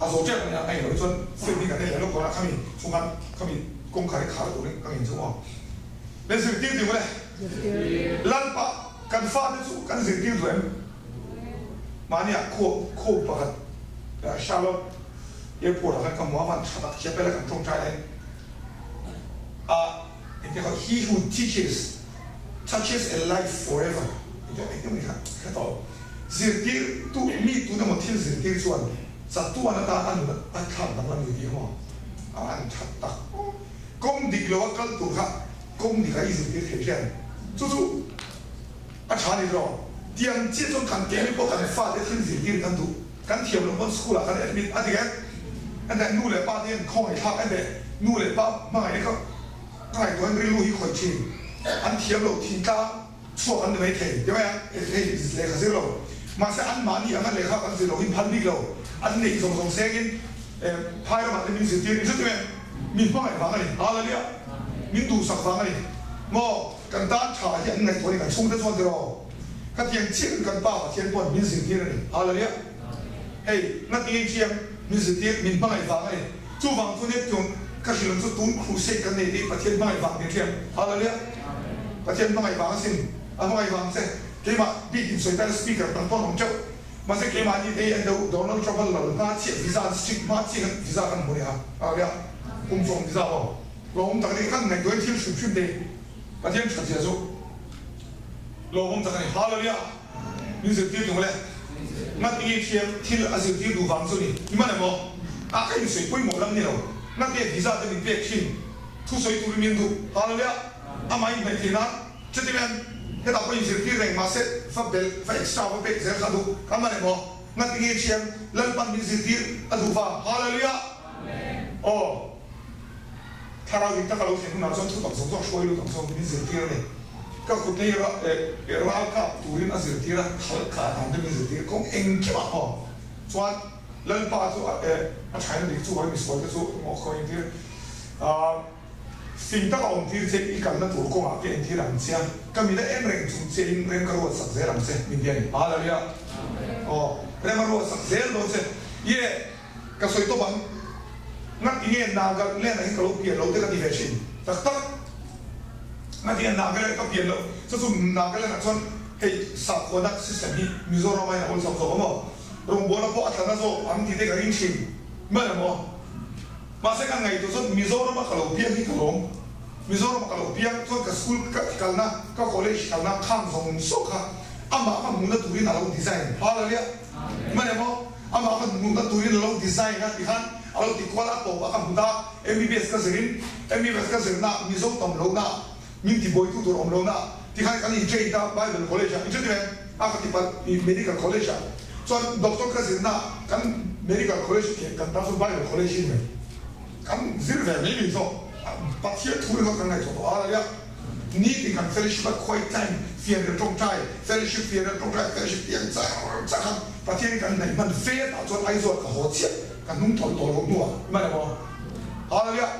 A zo tep a nia a inlo chuan film hi kan en leh lawk dawn a khami chhung khan khami kawngkhar hi khar turin ka ngin chu aw le zirtir tih maw le? Lalpa kan fate chu kan zirtir duh em? Mahnia khuap khuap pakhat Charlotte airport ah khan ka hmu a van tha tak chapel a kan tawngtai lai a He who teaches touches a life forever tih eng emaw ni kha hre tawh. Zirtirtu mi tun emaw thil zirtir chuan chatuan atan a nun a thlak danglam ni tih emaw a an that tak. Kawng dik lo a kal tur kha kawng dik a i zirtir thei hian chu chu a tha ni tawh. Tiang chiah chuan kan keini pawh kan fate thil zirtir kan duh. Kan thiam loh pawn school ah kan admit a ti em? Enteh nu leh pa te hian khawngaih thlak enteh nu leh pa hmangaihna kha ka ngaihtuah in rilru hi khawih thin. An thiam loh thingtlang chhuak an ni mai thei ti mai a, hei lehkha zir lo. Mahse anmahni anga lehkha kan zir loh hi phal bik lo. An neih zawng zawng sengin phai ramah te min zirtir ni hret em? Min hmangaih vang a ni. Hallelujah! Min duhsak vang a ni. Maw? Kan tan tha hi an ngaihtuah a ni kan chhungte chuan tiraw? Khatiang chiah kan Pa Pathian pawn min zirtir a ni. Hallelujah! Hei, ngatinge thiang min zirtir, min hmangaih vang a ni. Chuvang chu nia tung ka hrilh ang chu tun crusade kan nei te hi Pathian hmangaih vang tih thiang. Hallelujah! Pathian hmangaih vang asin, a hmangaih vang che. Keimah bik in sawi ta speaker tam pawn awm teuh. Mahse keimahni te hi an deuh Donald Trump a lal hma chiah visa an strict hma chiah khan visa kan hmu leh a. Hallelujah! Kum chawm visa maw? Lawmawm tak a ni. Kan ngaihtuah in thil hrim hrim te hi Pathian tha zia chu lawmawm tak a ni. Hallelujah! Min zirtir tum le. Ngatinge thiam thil a zirtir duh vang chu ni. I man emaw? A ka insawi pawimawh lam ni lo. Ngatinge visa te min pek thin? Thusawi turin min duh. Hallelujah! Amah inhnaih theih nan chuti hian hetah pawh inzirtir reng mahse va belh, va extra va pek zel kha duh. Ka man emaw? Ngatinge thiam Lalpan min zirtir a duh vang. Hallelujah! Aw. Thlarau dik tak a lo thlen hunah chuan thutak zawng zawng hruai lut ang chuan min zirtir a ni. Ka kut hi ral kap turin a zirtir a, thal kah dan te min zirtir kawng engkimah aw. Chuan Lalpa chu a thaina dik chu misual te chu maw ka entir fing taka awm tir che i kalna tur kawngah ka entir ang che a, ka mit a en reng chung che in rem ka ruat sak zel ang che min ti a ni. Hallelujah! Aw, rem a ruat sak zel dawn che. Ye! Ka sawi tawp ang. Ngatinge Nagaland ah hi ka lo pian lo te ka ti ve thin. Tak tak. Ngatinge Nagaland ka pian loh. Chu chu Nagaland ah chuan hei sakhuana system hi Mizoram aiin a awlsam zawk a maw? Rawngbawlna pawh a tla na zawk ang tih te ka ring thin. Hman a maw? Mahse ka ngaihtuah chuan Mizoram a ka lo piang hi ka lawm. Mizoram a ka lo piang chuan ka school ka kalna, ka college kalna khang zawng zawng kha amah ka hmuhna turin a lo design. Hallelujah! Hman a maw? Amah ka hmuhna turin a lo design a tikhan a lo ti kual a tawp a ka hmu ta. MBBS ka zirin MBBS ka zirna Mizo tam lohna min ti buaitu tur awm lohna tikhan kan in train ta Bible College ah in hre tir em? A ka ti palh i Medical College ah chuan Doctor ka zirna kan Medical College theh kan ta chu Bible College in mai kan zir ve mai mai zawk Pathian thu ringawt kan ngaihtuah tawh a nia. Nitin kan fellowship a quiet time fianrial tawngtai, fellowship fianrial tawngtai, fellowship piang char char khan Pathian hi kan hnaih hman fe tah chuan Aizawl ka haw chiah ka hnung tawlh tawh lo hnuah i man emaw? Hallelujah!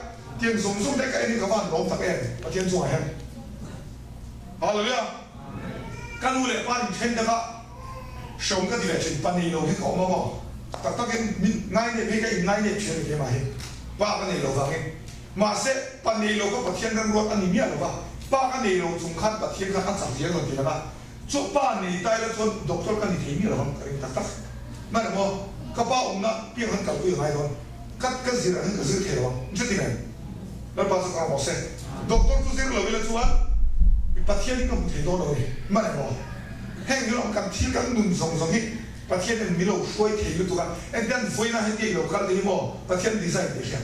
Tiang zawng zawng te ka en hi ka van lawm tak em Pathian chungah hian. Hallelujah! Ka nu leh pa in then deuh a hreawm ka ti ve thin, pa nei lo hi ka awm a maw? Tak takin min ngai nep hi ka in ngai nep thin a ni keimah hi pa ka nei lo vangin. Mahse, pa nei lo kha Pathian remruat a ni miah lo va, pa ka nei lo chung khan Pathian khan a chak zel rawn ti lang a, chu pa nei ta ila chuan doctor ka ni thei miah lo ang ka ring tak tak. Hman emaw, ka pa awmna piang han kalpui a ngai dawn, ka ka zir ang hian ka zir thei lo ang, chuti nen Lalpa chu ka rawh se, doctor chu zir lo ila chuan Pathian hi ka hmu thei dawn lo a ni. Hman emaw, heng hi lawm kan thil kan nun zawng zawng hi Pathian in min lo hruai thei lutuk a, engtiang vawiina hetia i lo kal te hi maw Pathian design tih hriat.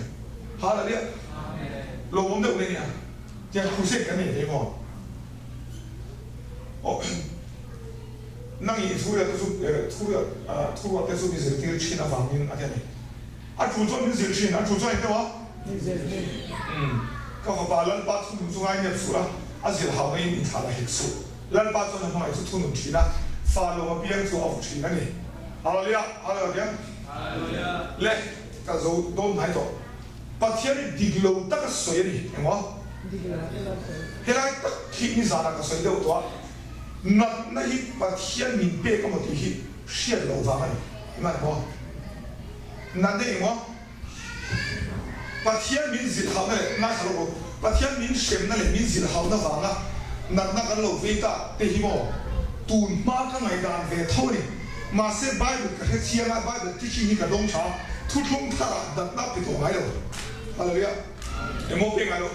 Hallelujah. Lawmawm deuh le nia. Tiang crusade kan nei thei maw? Oh. Nang i thuriat te chu thuriat thuruat te chu mi zirtir thin avangin a ti a ni. A tul chuan min zir thin, a tul chuan engteuh a? Min zir thin. Umm. Ka fapa Lalpa thunun chu ngai nep suh la, a zir hau na in inthlah la hek suh. Lalpa chuan a hmangaih chu thunun thin a, fa lawm apiang chu a vu thin a ni. Hallelujah. Hallelujah. Hallelujah. Le. Ka zo dawn hnai tawh. Pathian hi dik lo taka sawi a ni engmaw? Helai tak hi nizanah ka sawi deuh tawh a, natna hi Pathian min pek amaw tih hi hriat loh vang a ni. Engah emaw? Natna engmaw? Pathian min zilhauhna leh ngaithla lawk rawh, Pathian min hremna leh min zilhauhna vanga natna kan lo vei ta te hi maw? Tun hma ka ngaihdan ve tho a ni. Mahse Bible ka hre chiang a, Bible teaching hi ka dawng tha a, thuthlung tharah datna pe tawh ngai lo. Hallelujah. Emaw pe ngai lo.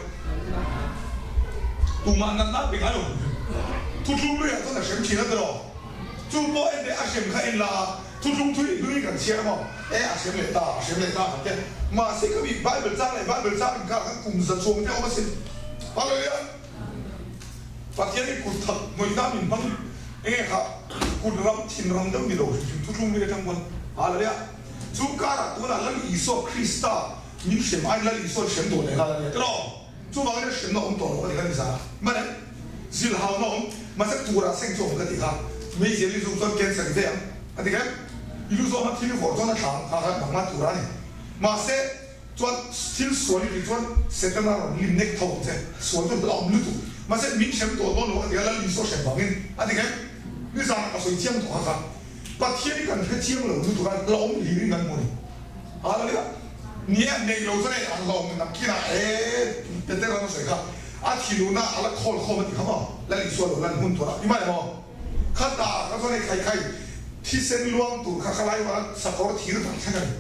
Tumah natna pe ngai lo. Thuthlung luiah chuan a hrem thin a tiraw? Chu pawh en teh a hrem kha en la a, thutlung thui hlui kan chhiar maw? E a hrem leh ta, a hrem leh ta kan ti a. Mahse ka mi Bible chang leh Bible chang inkar khan kum za chuang te a awm asin. Hallelujah! Pathian hi kut thak hnawih nan min hmang enge kha kut ram thin ram deuh ni lo hrim hrim thutlung hlui atang pawn. Hallelujah! Chu karah tunah Lal Isua Krista min hrem aiin Lal Isua hrem tawh leh nghal a nia tiraw? Chuvangin a hremna awm tawh lo a ti kha ni zan a. Mane, zilhauna awm, mahse turah seng chu awm ka ti kha. Meizial i zuk chuan cancer i vei ang a ti khem. I lu zawng kha thil i vawrh chuan a thla ang kha kha nangmah tur a ni. Mahse, chuan thil sual i tih chuan Setana rawn lim nek tho ang che. Sual chu la awm lutuk. Mahse, min hrem tawh dawn lo a ti kha Lal Isua hrem vangin a ti khem. Nizanah ka sawi chiang tawh kha kha. Pathian hi kan hre chiang lo lutuk a, la awm hlirin kan hmu a ni. Hallelujah! Ni a nei lo chuan hei an la awm nak kinah he Peter an sawi kha a thinurna a la khawl khawm a ti kha maw? Lal Isua lo lan hun tur a ti mai maw? Kha ta kha chuan hei khai khai thisen luang tur kha kha lai vang sakawr thir tak thleng a ni.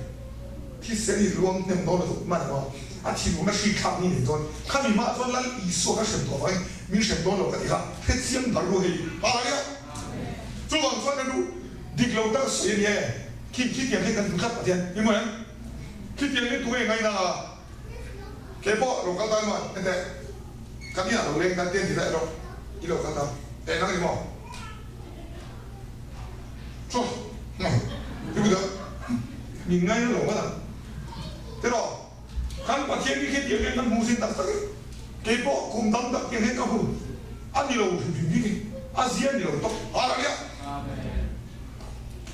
Thisen i luang hnem dawn lutuk mai maw? A thinurna hri thlak ni nei chuan khami hmaah chuan Lal Isua kha hrem tawh avangin min hrem dawn lo ka ti kha hre chiang bar ru hei. Hallelujah! Chuvang chuan ka duh dik lo tak sawi a ni e. Khi khitiang hi kan hmu tlat Pathian i hmu em? Khitiang hi tunge ngaina a? Kei pawh lo kal ta emaw hete kan inah lo leng tan te an ti daih rawh i lo kal ta eh nang ni maw? Chu i hmu dah min ngaina lo ngawt ang tiraw? Kan Pathian hi khitiang hian kan hmu zin tak tak e. Kei pawh kum tam tak tiang hian ka hmu a ni lo hrim hrim bik e. A zia ni lo tawp. Hallelujah!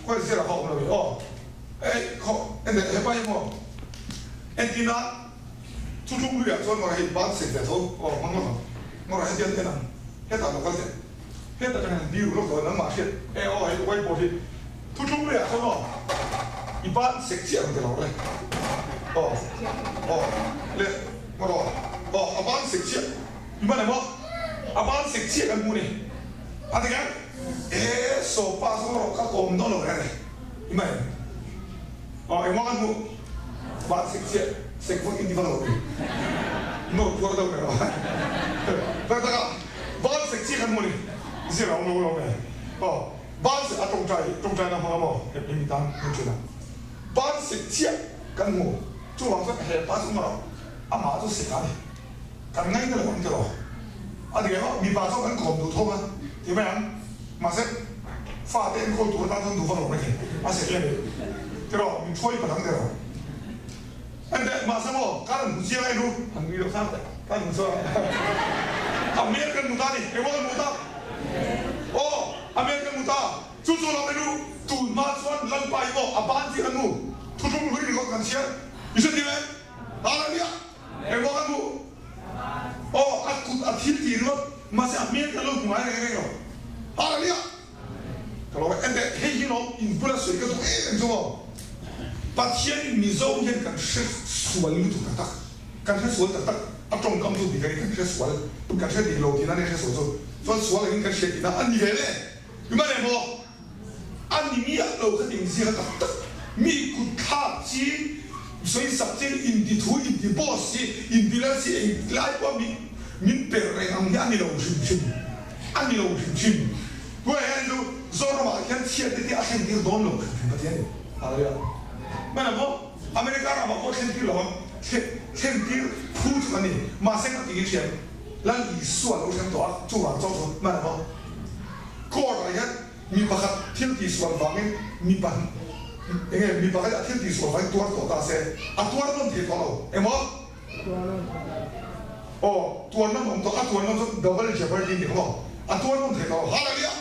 Khawi zir a va awm lo e aw. Ei khaw en leh hepa hi maw entina thutlung luiah chuan ngawrh hei ban sek ve tho aw hmang lawk ang. Ngawrh hetiang en ang hetah lo kal teh. Hetah chuan han biru lawk tawh nangmah hriat e aw hei whiteboard hi thutlung luiah chuan aw i ban sek chiah ang ti lo le aw aw le ngawrh aw aw a ban sek chiah i man em aw a ban sek chiah kan hmu ni a ti kher e sawpa chu ngawrh ka kawm dawn lo reng e i man em aw engmaw kan hmuh ban sek chiah sek vak in ti vak lo ni nawr phuar deuh reng aw tak tak a. Ban sek chi khan maw ni zir a awm lo lo nge aw ban sek a tawngtai tawngtai na hmang a maw he mi tan hun thin a ban sek chiah kan hmu chuvang chuan he pa chu maw amah chu sek a ni kan ngaina lo ang tiraw a dik em aw mipa chuan kan kawm duh thawm a ti mai ang mahse fate enkawl tur atan chuan duh vak lo mai thei a sek em tiraw min thuai palh ang tiraw. Enteh, mahse maw, kan hmu chiang ai lu. An nui loh sang teh, kan hmu chuang. A hmel kan hmu ta ni, engmaw kan hmu ta? Aw, a hmel kan hmu ta. Chu chu lam ai lu, tun hma chuan Lalpa hi maw a ban chiah kan hmu. Thuthlung hlui ringawt kan chhiar. I hre tir em? Hallelujah! Engmaw kan hmu? Aw, a kut a thil tih ringawt, mahse a hmel kan lo hmu ngai reng reng lo. Hallelujah! Ka lo en teh, hei hi lawm in bula sawi ka duh em em chu maw? Pathian in Mizo hian kan hre sual lutuk tak tak, kan hre sual tak tak, a tawngkam chu dik a ni, kan hre sual, kan hre dik lo tihna nia hre sual chu, chuan sual angin kan hria tihna a ni ve le, i man em aw? A ni miah lo kha ting zia tak tak, mi kut thlak chi, sawi sak chi, inti thu, inti boss chi, inti lal chi, englai pawh mi min per reng ang hi a ni lo hrim hrim. A ni lo hrim hrim. Tunah hian chu Zoramah hian chhiat te te a thlen tir dawn lo hrim hrim Pathian in. Hallelujah. Hmanah pawh America ramah pawh thlen tir lo ang. Thlen tir phu chu kan ni. Mahse ka tiin hriat Lal Isua lo thleng tawh a, chuvang chauh chu hmanah pawh court ah hian mi pakhat thil tihsual vangin mi pahnih enge mi pakhat a thil tihsual vangin tuar tawh ta se a tuar nawn thei tawh lo emaw Aw, tuar nawn awm tawh, a tuar nawn chuan double jeopardy ni kha maw? A tuar nawn thei tawh lo. Hallelujah!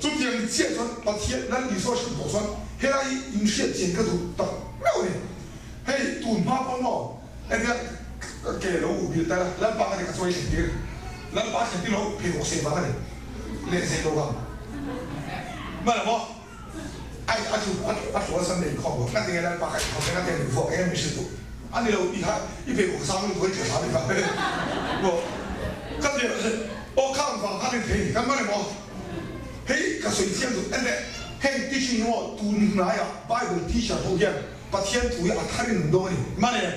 Chutiang chiah chuan Pathian Lal Isua hrilh tawh chuan helai hi in hriat chian ka duh tak meuh a ni. Hei tun hma pawh maw engtia ke lo uh bil ta ila, Lalpa ka ni ka chuai thlen tir. Lalpa thlen tir lo pheikhawk sei vang a ni leh zei lo vang. Hmanah maw? Ai a thu a thu a Sunday inkhawm lo nga tinge Lalpa ka inkhawm te nga tinge min vuak eng min hrilh duh a ni lo tih kha i pe uk sang lutuk a i tla thla bik a maw ka ti aw khang vang khan in thei kan man emaw hei ka sawi chiang duh ente heng teaching hi maw tun hnaiah Bible teacher ho hian Pathian thu hi a thar in an dawng a ni man em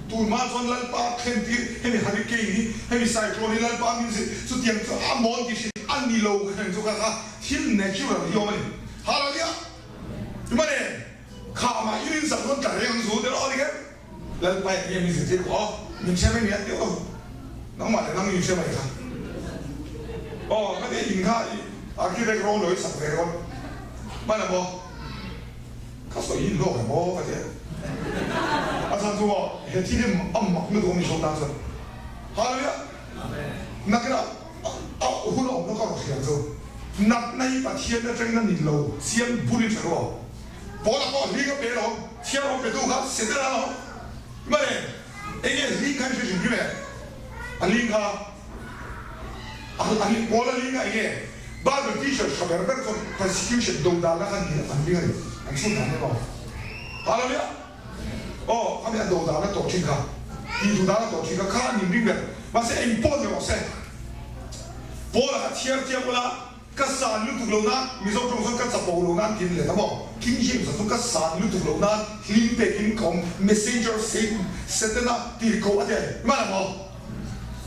tun hma chuan Lalpa thlen tir hemi hurricane hi hemi cyclone hi Lalpa min zir chutiang chu a mawn tih hrilh. a ni lo ka hriat chu kha kha thil natural hi awm a ni. Hallelujah! Tumah nen khamah i rinsak dawn tla reng ang zu tel aw ni kher. Lalpa in nge min zirtir ko aw? Min hre mai miah teuh lo. Nangmah leh nang in hre mai kha. Aw, ka tia in kha i architect rawng lo i sak ve rawn. Hman a maw? Ka sawi in hlawk em aw ka tia. A chhan chu maw he thil hi a mak lutuk a mi zawk tan chuan. Hallelujah! Nakinah a hun a awm lo ka rawn hria chu. Natna hi Pathian atangin a ni lo chiang bul in hre ru aw. Paula pawh hling a pe lo, thianghlim petu kha Setana lo. Mane, eng nge hling kha i hre hrim hrim e? A hling kha, a hling, Paula hling kha eng nge? Bible teacher tha ber ber chuan persecution dodalna kha ni an hling a ni, an chhun dan em aw. Hallelujah! Aw, khami a dodalna tawh thin kha, tihduhdalna tawh thin kha, kha a nin ring ber. Mahse eng pawh ni rawh se, Paula kha thiar chiang ula, Ka san lutuk lo nan, Mizo tawng chuan ka chapo lo nan tiin let a maw? King James ah chuan ka san lutuk lo nan hlim pekin ka awm, messenger of Satan, Setana tirhkoh a ti a ni. Hman a maw?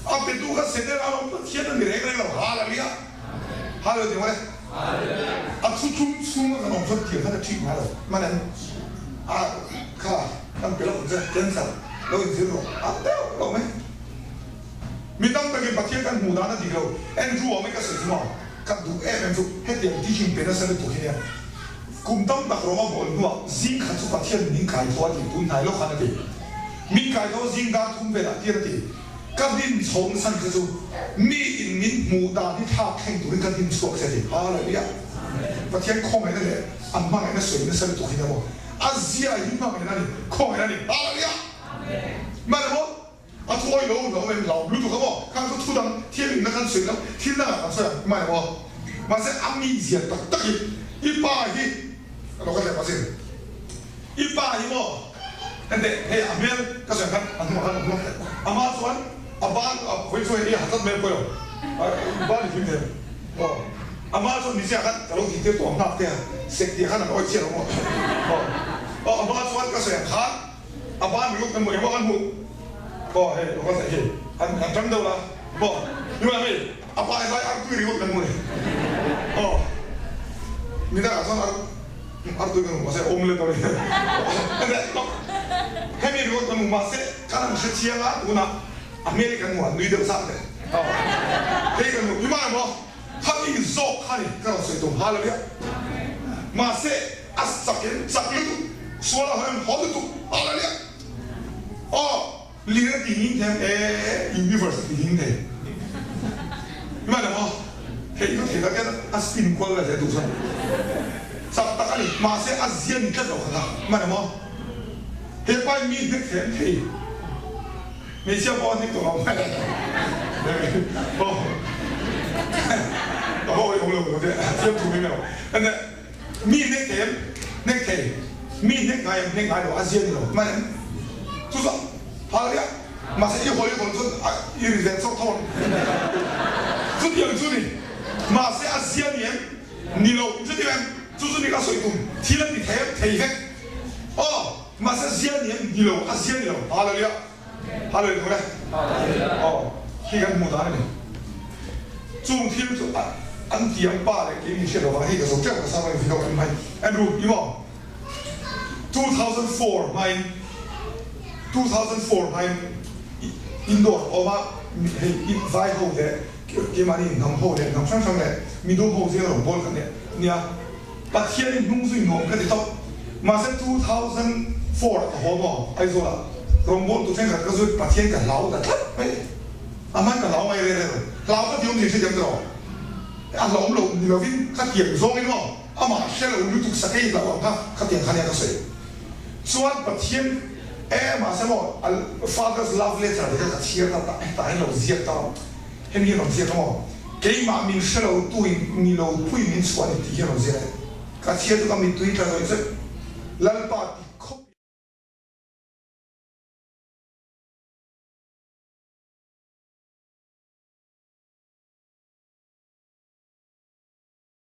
A petu kha Setana a lo Pathian a ni reng reng lo. Hallelujah! Hallelujah ti mawle. A thu tum chhunga kan awm chuan tiang khan a ṭhik ngai lo. Hman em? A kha kan pe lo ang che, cancer lo inzir rawh. A deuh lo mai. Mi tam takin Pathian kan hmuh dan a dik lo. Andrew awm in ka sawi chu maw? Ka duh em em chu hetiang teaching pe nasa lutuk hi nia. Kum tam tak rawng a bawl hnuah zing khat chu Pathian min kai tho a ti, tun hnai lawk khan a ti. Min kai tho zing dar thum velah tir a ti. Ka din chho nsan che chu mi in min hmuh dan hi thlak thleng turin ka din chhuak che a ti. Hallelujah! Pathian khawngaihna leh an hmangaihna sawi nasa lutuk hi nia maw? A zia hi hmangaihna a ni, khawngaihna a ni. Hallelujah! Hmanah maw? A thuawi lo lo em hlauh lutuk a maw? Khang chu thu dang thiamimna kan sawi lo, thil dangah kan sawi ang mai maw? Mahse a mizia tak tak hi i pa hi ka lo ka tlem asin. I pa hi maw enteh hei a hmel ka sawi ang khan a hnungah khan a hmuak teh. Amah chuan a ban a vawi chu hei i ha tlat mai a pawi lo. I ban i hlim thei aw. Amah chuan mizia khan ka lo tih tir tawh ang nghak te a, sek tih khan an awih chiah lo maw? Aw aw amah chuan ka sawi ang khan. A ban ringawt kan hmuh engmah kan hmuh aw hei lo kal hei an an tang deuh la maw ni mai hei a pa helai artui ringawt kan hmu ni aw midangah chuan ar artui kan hmu mahse omelette awm hemi ringawt kan hmu mahse kan han hre chiang a tunah a hmel hi kan hmu a nui deuh zak le aw hei kan hmu ni mai maw khami zawk kha ni ka rawn sawi tum hallelujah mahse A chakin chak lutuk, sual a hawn haw lutuk, Hallelujah! Aw, lir a ti hing thei e, universe a ti hing thei. Hman ang aw, theih chu thei tak hian a spin kual vel thei duh chuan. Chak tak a ni, mahse a zia ni tlat lo kha kha. Hman ang aw, he pa hi mi hnek thei an thei. Hmeichhia pawh a hnek tawh lo. Aw, ka haw awm lo lo te, fiamthu mai mai lo. Mi hnek thei em? Hnek thei. Mi hnek ngai em? Hnek ngai lo. A zia ni lo. Hman em? Chu chuan Hallelujah! Mahse i hawi hawn chuan a i ri ve chawk tho ang. Chutiang chu ni. Mahse a zia ni em? Ni lo. Chuti em? Chu chu ni ka sawi tum. Thil a ti thei em? Thei vek. Aw! Mahse a zia ni em? Ni lo. A zia ni lo. Hallelujah! Hallelujah tho le. Aw! Khi kan hmuh dan a ni. Chung thil chu an ti ang pa leh kei min hriat lovang hei ka zo teuh ka sa mai video en mai Andrew i maw 2004 hmain 2004 hmain indoor awm a hei vai ho leh keimahni hnam ho leh hnam hrang hrang leh midum ho zinga rawn bawl kha nia Pathian in hnung zui nuam ka ti tawp mahse 2004 ah ka haw maw Aizawl ah rawngbawltu thenkhat ka zui Pathian ka hlau ta tlat mai. A hman ka hlau mai reng reng lo. Hlau ka ti awm tih hrethiam tawh. A hlauhawm lo ni lovin ka tiang zawngin maw amah hre lo lutuk sakei hlauh ang kha ka tiang kha nia ka sawi. Chuan Pathian e mahse maw a Father's love letter te kha ka chhiar ta ta hetah hian lo ziak ta rawh. Hemi hi rawn ziak a maw keimah min hre lo tu in ni lo pui min chhuah a ni tih hi rawn ziak a. Ka chhiar chu ka mittui tla zawih zawih. Lalpa ti.